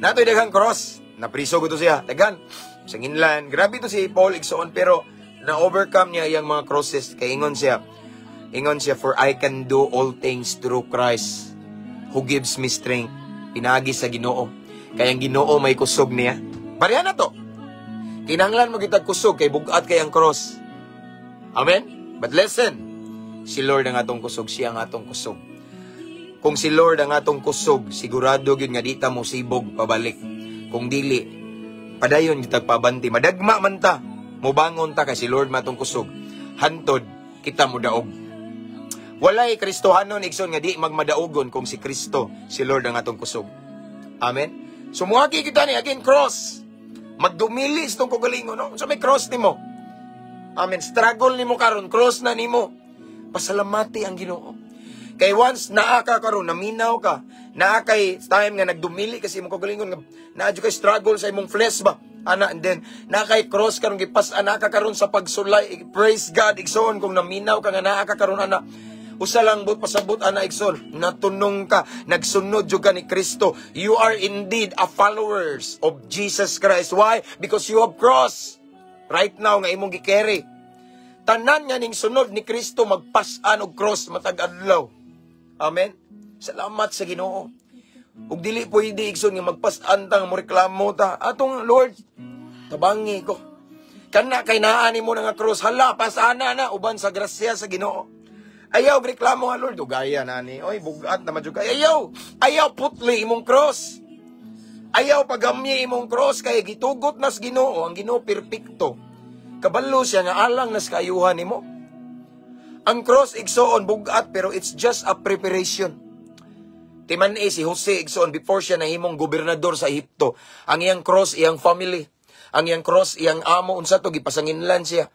natoy daghang cross. Napriso ko to siya. Daghan. Sa nginlan. Grabe to si Paul, igsuon, pero na-overcome niya iyang mga crosses. Kay ingon siya, "For I can do all things through Christ who gives me strength." Pinagi sa Ginoo. Kaya ang Ginoo may kusog niya. Pareha na to. Kinahanglan mo kitag kusog kay bugat kay ang cross. Amen? But listen, si Lord ang atong kusog, siya ang atong kusog. Kung si Lord ang atong kusog, sigurado gyud nga di ta mo sibog pabalik. Kung dili, padayon gyud pabanti. Madagma man ta, mobangon ta kay si Lord man atong kusog. Hantod kita modaog. Walay Kristohanon, igsoon, nga di magmadaugon kung si Kristo, si Lord ang atong kusog. Amen. So muagi kita ni again cross. Magdumili sa itong kagalingon, no? So may cross nimo. Amen. Struggle nimo karon, cross na nimo. Pasalamati ang Ginoo. Kay once naa ka karon, naminaw ka, naa kay time nga nagdumili kasi imong kagalingon nga naa jud kay struggle sa imong flesh ba. Ana, and then naa kay cross karon gipas ana ka karon sa pagsulay. Praise God, igsoon, kung naminaw ka nga naa ka karon ana. Usa lang but pasabot ana, igsoon, natunong ka, nagsunod jud ka ni Kristo. You are indeed a followers of Jesus Christ. Why? Because you have cross right now nga imong gi-carry. Tanan nga ning sunod ni Kristo magpas-an og cross matag adlaw. Amen. Salamat sa Ginoo. Ug dili pwede, igsoon, nga magpas-an ta nga mo reklamo ta. Atong Lord, tabangi ko. Kana kay naa nimo na nga cross, hala, pasana na uban sa grasya sa Ginoo. Ayaw reklamo nga, "Lord, dugaya na ni. Oy, bugat na man jud kay." Ayaw. Ayaw putli imong cross. Ayaw pagamyi imong cross kay gitugot nas Ginoo, ang Ginoo perpekto. Kabalo siya nga alang nas kaayuhan nimo. Ang cross, igsoon, bugat pero it's just a preparation. Timan eh, si Jose, igsoon, before siya nahimong gobernador sa Ehipto, ang iyang cross, iyang family, ang iyang cross, iyang amo, unsa to, gipasanginlan siya.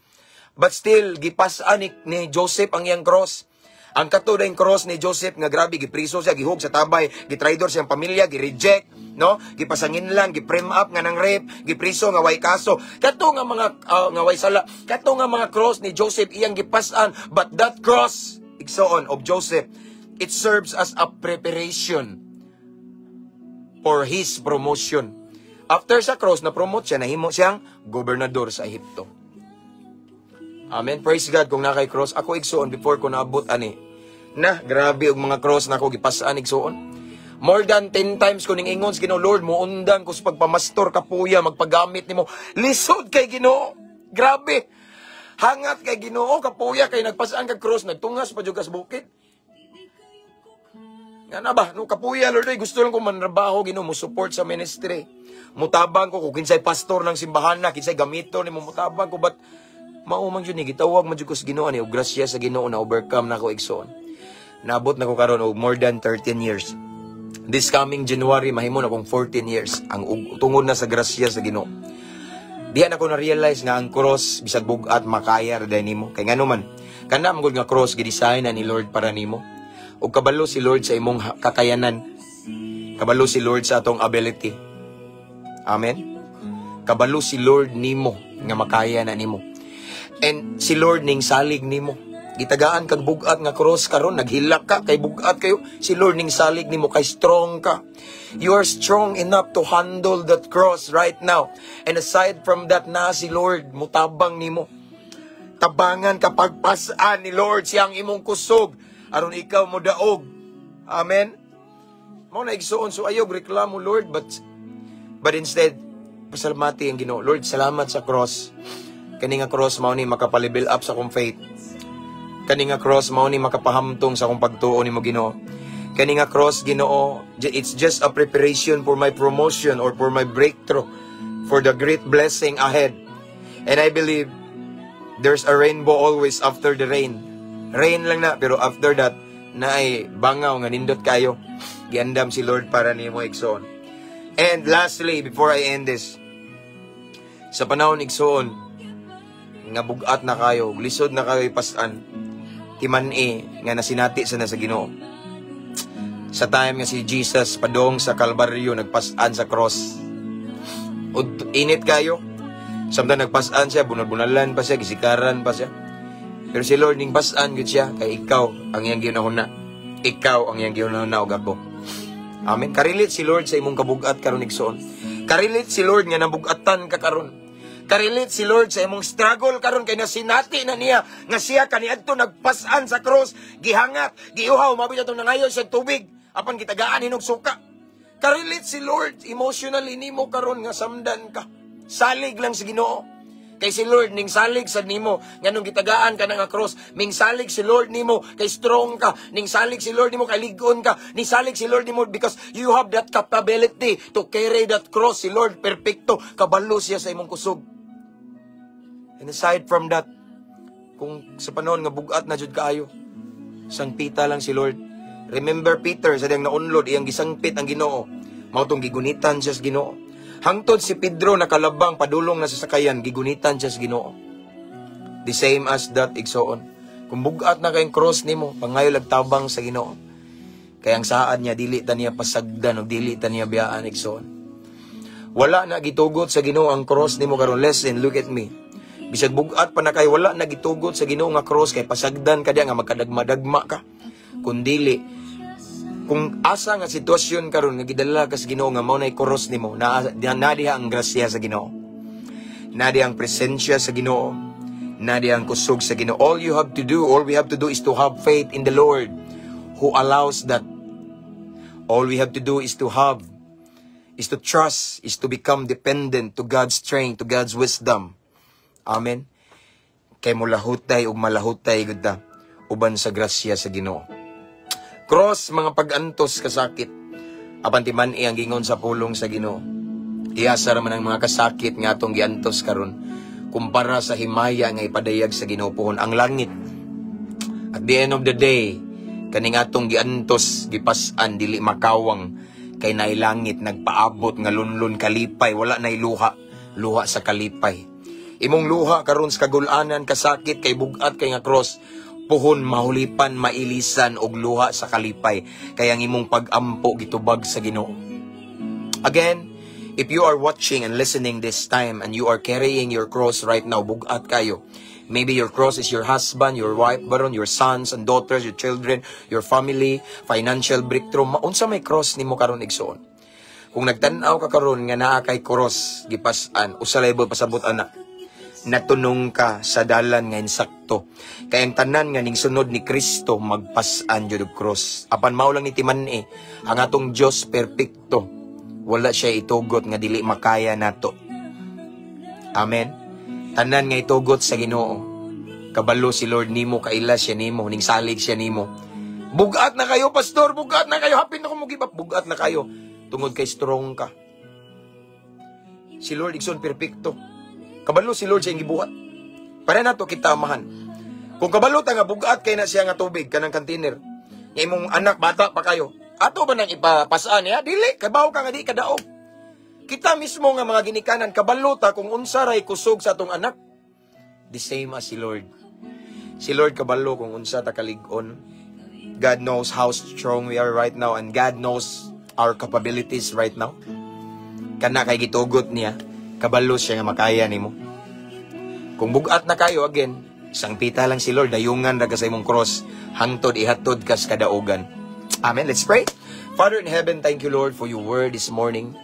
But still, gipas-an ni Joseph ang iyang cross. Ang kato yung cross ni Joseph nga grabe, gipriso siya, gihug sa tabay, gitraidor siyang pamilya, gi-reject, no? Gipasanginlan, gi-frame up nga nang rape, gipriso nga way kaso. Kato nga mga nga way sala, kato nga mga cross ni Joseph iyang gipas-an, but that cross, igsoon, of Joseph, it serves as a preparation for his promotion. After sa cross, na-promote siya, nahimo siyang gobernador sa Ehipto. Amen. Praise God kung naa kay cross. Ako, igsoon, before ko naabot ani. Na, grabe og mga cross na ako gipasaan, igsoon. More than 10 times ko ning ingon sa Ginoo, "Lord, muundang ko sa pagpamastor, kapuya, magpagamit nimo." Lisod kay Ginoo. Grabe. Hangat kay Ginoo, kapuya kay nagpasaan kag cross, nagtungas pa jud ka sa bukid. Nga na ba? No, kapuya, Lord, ay, gusto lang ko manrabaho, Ginoo, mo support sa ministry. Mutabang ko kung kinsay pastor ng simbahan na, kinsay gamito nimo, mutabang ko, but mao man jud ni gitawag man jud ko sa Ginoo ni og grasya sa Ginoo na overcome na ko, igsoon. Naabot na ko karon og more than 13 years. This coming January mahimo na kong 14 years ang tungod na sa grasya sa Ginoo. Diha na ko na-realize nga ang cross bisag bug-at makaya ra diay nimo. Kay ngano man kana man gud nga cross gi-design na ni Lord para nimo. Ug kabalo si Lord sa imong kakayanan. Kabalo si Lord sa atong ability. Amen. Kabalo si Lord nimo nga makaya na nimo. And si Lord ning salig nimo. Gitagaan kag bugat nga cross karon, naghilak ka kay bugat kayo. Si Lord ning salig nimo kay strong ka. You are strong enough to handle that cross right now. And aside from that, na si Lord mutabang nimo. Tabangan kapag pasaan ni Lord siyang imong kusog aron ikaw mo daog. Amen. Mao na, igsoon, so ayaw reklamo, "Lord," but instead pasalamati ang Ginoo. "Lord, salamat sa cross. Kani nga cross mao ni makapa-level up sa akong faith. Kani nga cross mao ni makapahamtong sa akong pagtuo nimo, Ginoo. Kani nga cross, Ginoo, it's just a preparation for my promotion or for my breakthrough, for the great blessing ahead." And I believe there's a rainbow always after the rain. Rain lang na, pero after that, naay bangaw nga nindot kayo. Giandam si Lord para nimo, igsoon. And lastly, before I end this, sa panahon, igsoon, nga bugat na kayo, lisod na kayo ipasan, timan-i nga nasinati sa na sa Ginoo. Sa time nga si Jesus padong sa Kalbaryo nagpasan sa cross. Ud, init kayo. Samtang nagpasan siya, bunal-bunalan pa siya, gisikaran pa siya. Pero si Lord ning pasan gud siya kay ikaw ang iyang ginahuna. Ikaw ang iyang ginahuna og ako. Amen. Ka-relate si Lord sa imong kabugat karon, igsoon. Ka-relate si Lord nga nabugatan ka karon. Ka-relate si Lord sa imong struggle karon kay nasinati na niya nga siya kaniadto nagpasan sa cross, gihangat, giuhaw, mabit atong nangayo sa tubig apan gitagaan hinog suka. Ka-relate si Lord emotionally nimo karon nga samdan ka. Salig lang sa Ginoo. Kay si Lord ning salig sad nimo nganong gitagaan ka nga cross. Ning salig si Lord nimo kay strong ka. Ning salig si Lord nimo kay lig-on ka. Ning salig si Lord nimo because you have that capability to carry that cross. Si Lord perpekto, kabalo siya sa imong kusog. And aside from that, kung sa panahon nga bugat na jud kaayo, sangpita lang si Lord. Remember Peter, sa diyang naunlod, iyang gisangpit ang Ginoo. Mao tong gigunitan siya sa Ginoo. Hangtod si Pedro nakalabang padulong na sa sakayan, gigunitan siya sa Ginoo. The same as that, igsoon. Kung bugat na kayong cross nimo, pangayo lag tabang sa Ginoo. Kay ang saad niya, dili ta niya pasagdan o dili ta niya biyaan, igsoon. Wala na gitugot sa Ginoo ang cross nimo karon. Listen, look at me. Bisag bugat pa na kay, wala na gitugot sa Ginoo nga cross kay pasagdan ka diya nga magkadagma-dagma ka. Kung dili, kung asa nga sitwasyon karon nga gidala ka sa Ginoo nga mao nay cross nimo, na diha ang grasya sa Ginoo. Na diha ang presensya sa Ginoo. Na diha ang kusog sa Ginoo. All you have to do, all we have to do is to have faith in the Lord who allows that. All we have to do is to trust, is to become dependent to God's strength, to God's wisdom. Amen. Kay mulahutay ug malahutay gud ta uban sa grasya sa Ginoo. Cross, mga pag-antos, kasakit. Apan timan-i ang gingon sa pulong sa Ginoo. Iyasa ra man ang mga kasakit nga atong giantos karon kumpara sa himaya nga ipadayag sa Ginoo puhon ang langit. At the end of the day, kaning atong giantos, gipas-an, dili makawang kay naay langit nagpaabot nga lunlun, kalipay, wala nay luha, luha sa kalipay. Imong luha karon sa kagulanan, kasakit, kay bugat kay nga cross, puhon mahulipan, mailisan og luha sa kalipay kay ang imong pag-ampo gitubag sa Ginoo. Again, if you are watching and listening this time and you are carrying your cross right now, bugat kayo. Maybe your cross is your husband, your wife, baron, your sons and daughters, your children, your family, financial breakthrough. Maunsa may cross nimo karon, igsoon? Kung nagtan-aw ka karon nga naa kay cross gipas-an, usa lay pasabot ana: natunong ka sa dalan nga insakto. Kay ang tanan nga ning sunod ni Kristo magpas-an jud og cross. Apan mao lang ni timan-i, ang atong Dios perpekto. Wala siya itugot nga dili makaya nato. Amen. Tanan nga itugot sa Ginoo, kabalo si Lord nimo, kaila siya nimo, ning salig siya nimo. Bugat na kayo, pastor, bugat na kayo. Hapin na ko mo give up. Bugat na kayo. Tungod kay strong ka. Si Lord, igsoon, perpekto. Kabalo si Lord sa iyang gibuhat. Para nato kita amahan. Kung kabalo ta nga bugat kay na siya nga tubig kanang container, nga imong anak bata pa kayo, ato ba nang ipapasaan niya? Dili, kabaw ka nga di kadaog. Kita mismo nga mga ginikanan, kabalo ta kung unsa ray kusog sa atong anak. The same as si Lord. Si Lord kabalo kung unsa ta kalig-on. God knows how strong we are right now and God knows our capabilities right now. Kana kay gitugot niya, kabalo siya nga makaya nimo. Kung bugat na kayo again, sangpita lang si Lord, dayungan ra ka sa imong cross, hangtod ihatod kas kadaugan. Amen. Let's pray. Father in heaven, thank you, Lord, for your word this morning.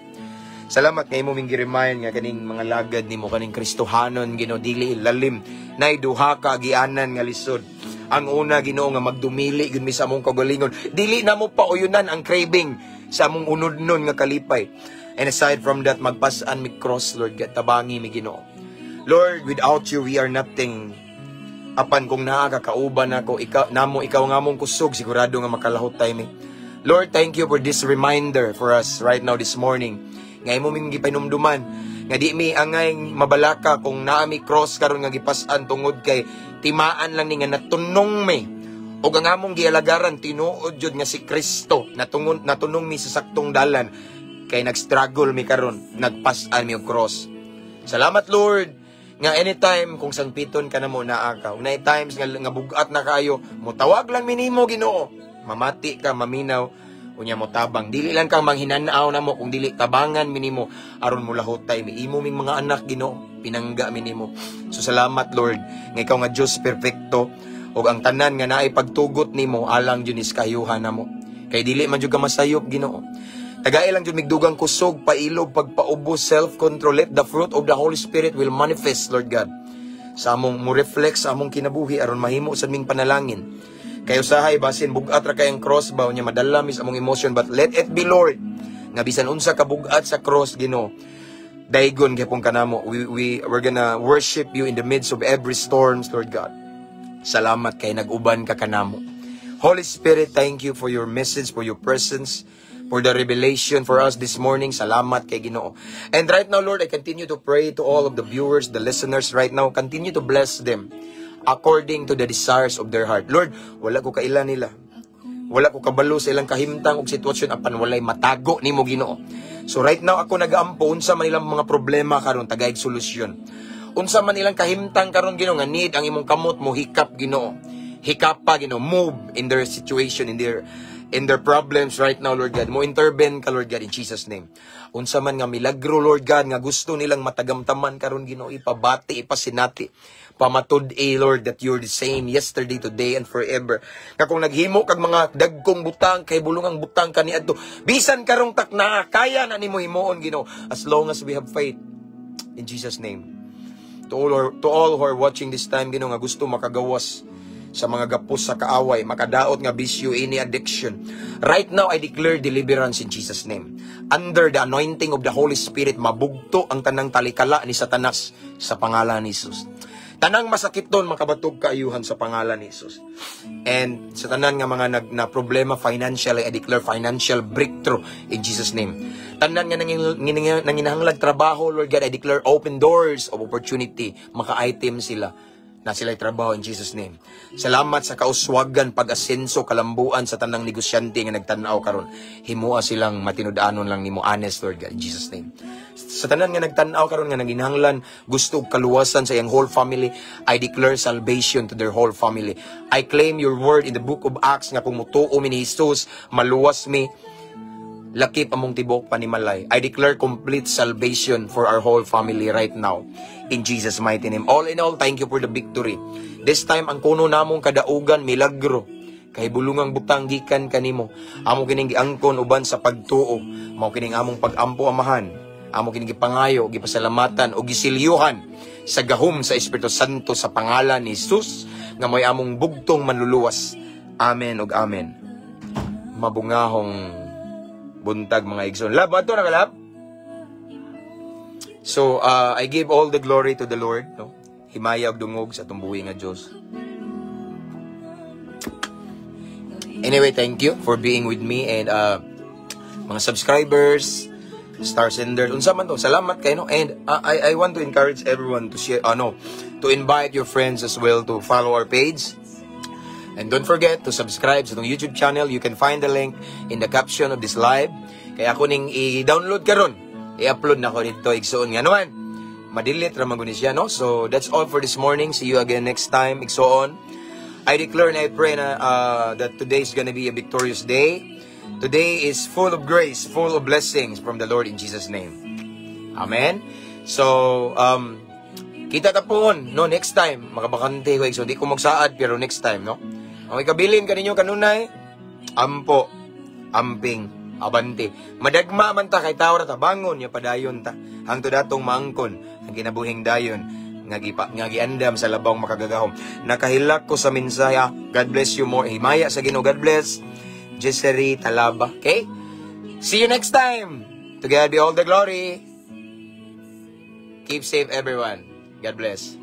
Salamat nga imo ming gi-remind nga kaning mga lagad nimo, kaning Kristohanon, Ginoo, dili lalim, nay duha ka agianan nga lisod. Ang una, Ginoo, nga magdumili gyud mi sa among kaugalingon. Dili na mo pauyunan ang craving sa among unodnon nga kalipay. And aside from that, magpas-an mi cross, Lord, tabangi mi, Ginoo. Lord, without you we are nothing. Apan kung naa ka kauban nako, ikaw namo, ikaw nga among kusog, sigurado nga makalahutay mi. Lord, thank you for this reminder for us right now this morning. Nga imo ming gipanumduman nga di mi angay mabalaka kung naa mi cross karon nga gipas-an tungod kay timaan lang ni nga natunong mi ug ang among gialagaran tinuod jud nga si Kristo. Natungon, natunong mi sa saktong dalan kay nag-struggle mi karon, nagpas-an mi og cross. Salamat, Lord, nga anytime kung sangpiton ka na mo, naa ka. Kung naay times nga bugat na kayo, motawag lang mi nimo, Ginoo. Mamati ka, maminaw, unya mo tabang. Dili lang kang manghinanaw na mo, kung dili tabangan mi nimo aron mo lahutay mi. Imo ming mga anak, Ginoo, pinangga mi nimo. So salamat, Lord, nga ikaw nga Dios perpekto ug ang tanan nga naay pagtugot nimo alang jud is kaayuhan namo. Kay dili man jud ka masayop, Ginoo. Tagay lang jud migdugang kusog, pailob, pagpaubos, self-control. Let the fruit of the Holy Spirit will manifest, Lord God, sa among mo reflect sa among kinabuhi aron mahimo sa aming panalangin. Kay usahay basin bugat ra kayang cross ba nya madala mis among emotion, but let it be, Lord, nga bisan unsa ka bugat sa cross, Ginoo. Daigon gyapon kanamo. We're gonna worship you in the midst of every storms, Lord God. Salamat kay nag-uban ka kanamo. Holy Spirit, thank you for your message, for your presence, for the revelation for us this morning. Salamat kay Ginoo. And right now, Lord, I continue to pray to all of the viewers, the listeners right now. Continue to bless them according to the desires of their heart. Lord, wala ko kaila nila. Wala ko kabalo sa ilang kahimtang og sitwasyon apan walay matago nimo, Ginoo. So right now ako nagaampo unsa man ilang mga problema karon, tagaig solusyon. Unsa man ilang kahimtang karon, Ginoo, nga need ang imong kamot mo hikap, Ginoo. Hikapa, Ginoo, move in their situation, in their problems right now, Lord God. Mo intervene ka, Lord God, in Jesus' name. Unsa man nga milagro, Lord God, nga gusto nilang matagamtaman karon, Ginoo, ipabati, ipasinati. Pamatud-i, Lord, that you're the same yesterday, today, and forever. Nga kung naghimo kag mga dagkong butang, kay bulungang butang kaniadto, bisan karong takna, kaya na nimo himuon, Ginoo, as long as we have faith. In Jesus' name. To all who are watching this time, Ginoo, nga gusto makagawas sa mga gapos sa kaaway, makadaot nga bisyo, any addiction. Right now, I declare deliverance in Jesus' name. Under the anointing of the Holy Spirit, mabugto ang tanang talikala ni Satanas sa pangalan ni Jesus. Tanang masakiton makabatog kaayuhan sa pangalan ni Jesus. And sa tanan nga mga nag, na problema financially, I declare financial breakthrough in Jesus' name. Tanan nga nanginahanglag trabaho, Lord God, I declare open doors of opportunity. Maka-item sila na sila'y trabaho in Jesus' name. Salamat sa kauswagan, pag-asenso, kalambuan sa tanang negosyante nga nagtanaw karon. Himua silang matinud-anon lang nimo, honest, Lord God, in Jesus' name. Sa tanan nga nagtanaw karon nga nanginahanglan, gusto og kaluwasan sa iyang whole family, I declare salvation to their whole family. I claim your word in the book of Acts nga kung mutuo mi ni Jesus, maluwas mi lakip among tibok panimalay. I declare complete salvation for our whole family right now. In Jesus' mighty name. All in all, thank you for the victory. This time, ang kuno namong kadaugan, milagro. Kay bulungang butang gikan kanimo. Amo kining giangkon uban sa pagtuo. Mao kining among pag-ampo, Amahan. Amo kining gipangayo, gipasalamatan o gisilyuhan sa gahom sa Espiritu Santo sa pangalan ni Jesus nga mo'y among bugtong manluluwas. Amen ug amen. Mabungahong buntag, mga igsoon. Lab, ato na ka, lab? So, I give all the glory to the Lord, no? Himaya ug dungog sa atong buhi nga Dios. Anyway, thank you for being with me and mga subscribers, star senders, unsa man to. Salamat kayo, no? And I want to encourage everyone to share, ano, to invite your friends as well to follow our page. And don't forget to subscribe sa atong YouTube channel. You can find the link in the caption of this live. Kaya ako ning i-download karon. I-upload na ko dito, igsoon, nga naman. Madilit ra man guni siya, no? So that's all for this morning. See you again next time, igsoon. I declare and I pray na that today is gonna be a victorious day. Today is full of grace, full of blessings from the Lord in Jesus' name. Amen. So, kita ta puhon, no, next time. Makabakante ko, so di ko magsaad, pero next time, no? Ang ikabilin kaninyo kanunay, ampo, amping, abante. Madagma man ta kay tao ra ta, bangon ya padayon ta. Hangtod atong maangkon ang kinabuhing dayon nga gipa nga giandam sa labawng makagagahom. Nakahilak ko sa mensahe. God bless you more. Himaya sa Ginoo. God bless. Jessery Talaba. Okay? See you next time. To God be all the glory. Keep safe, everyone. God bless.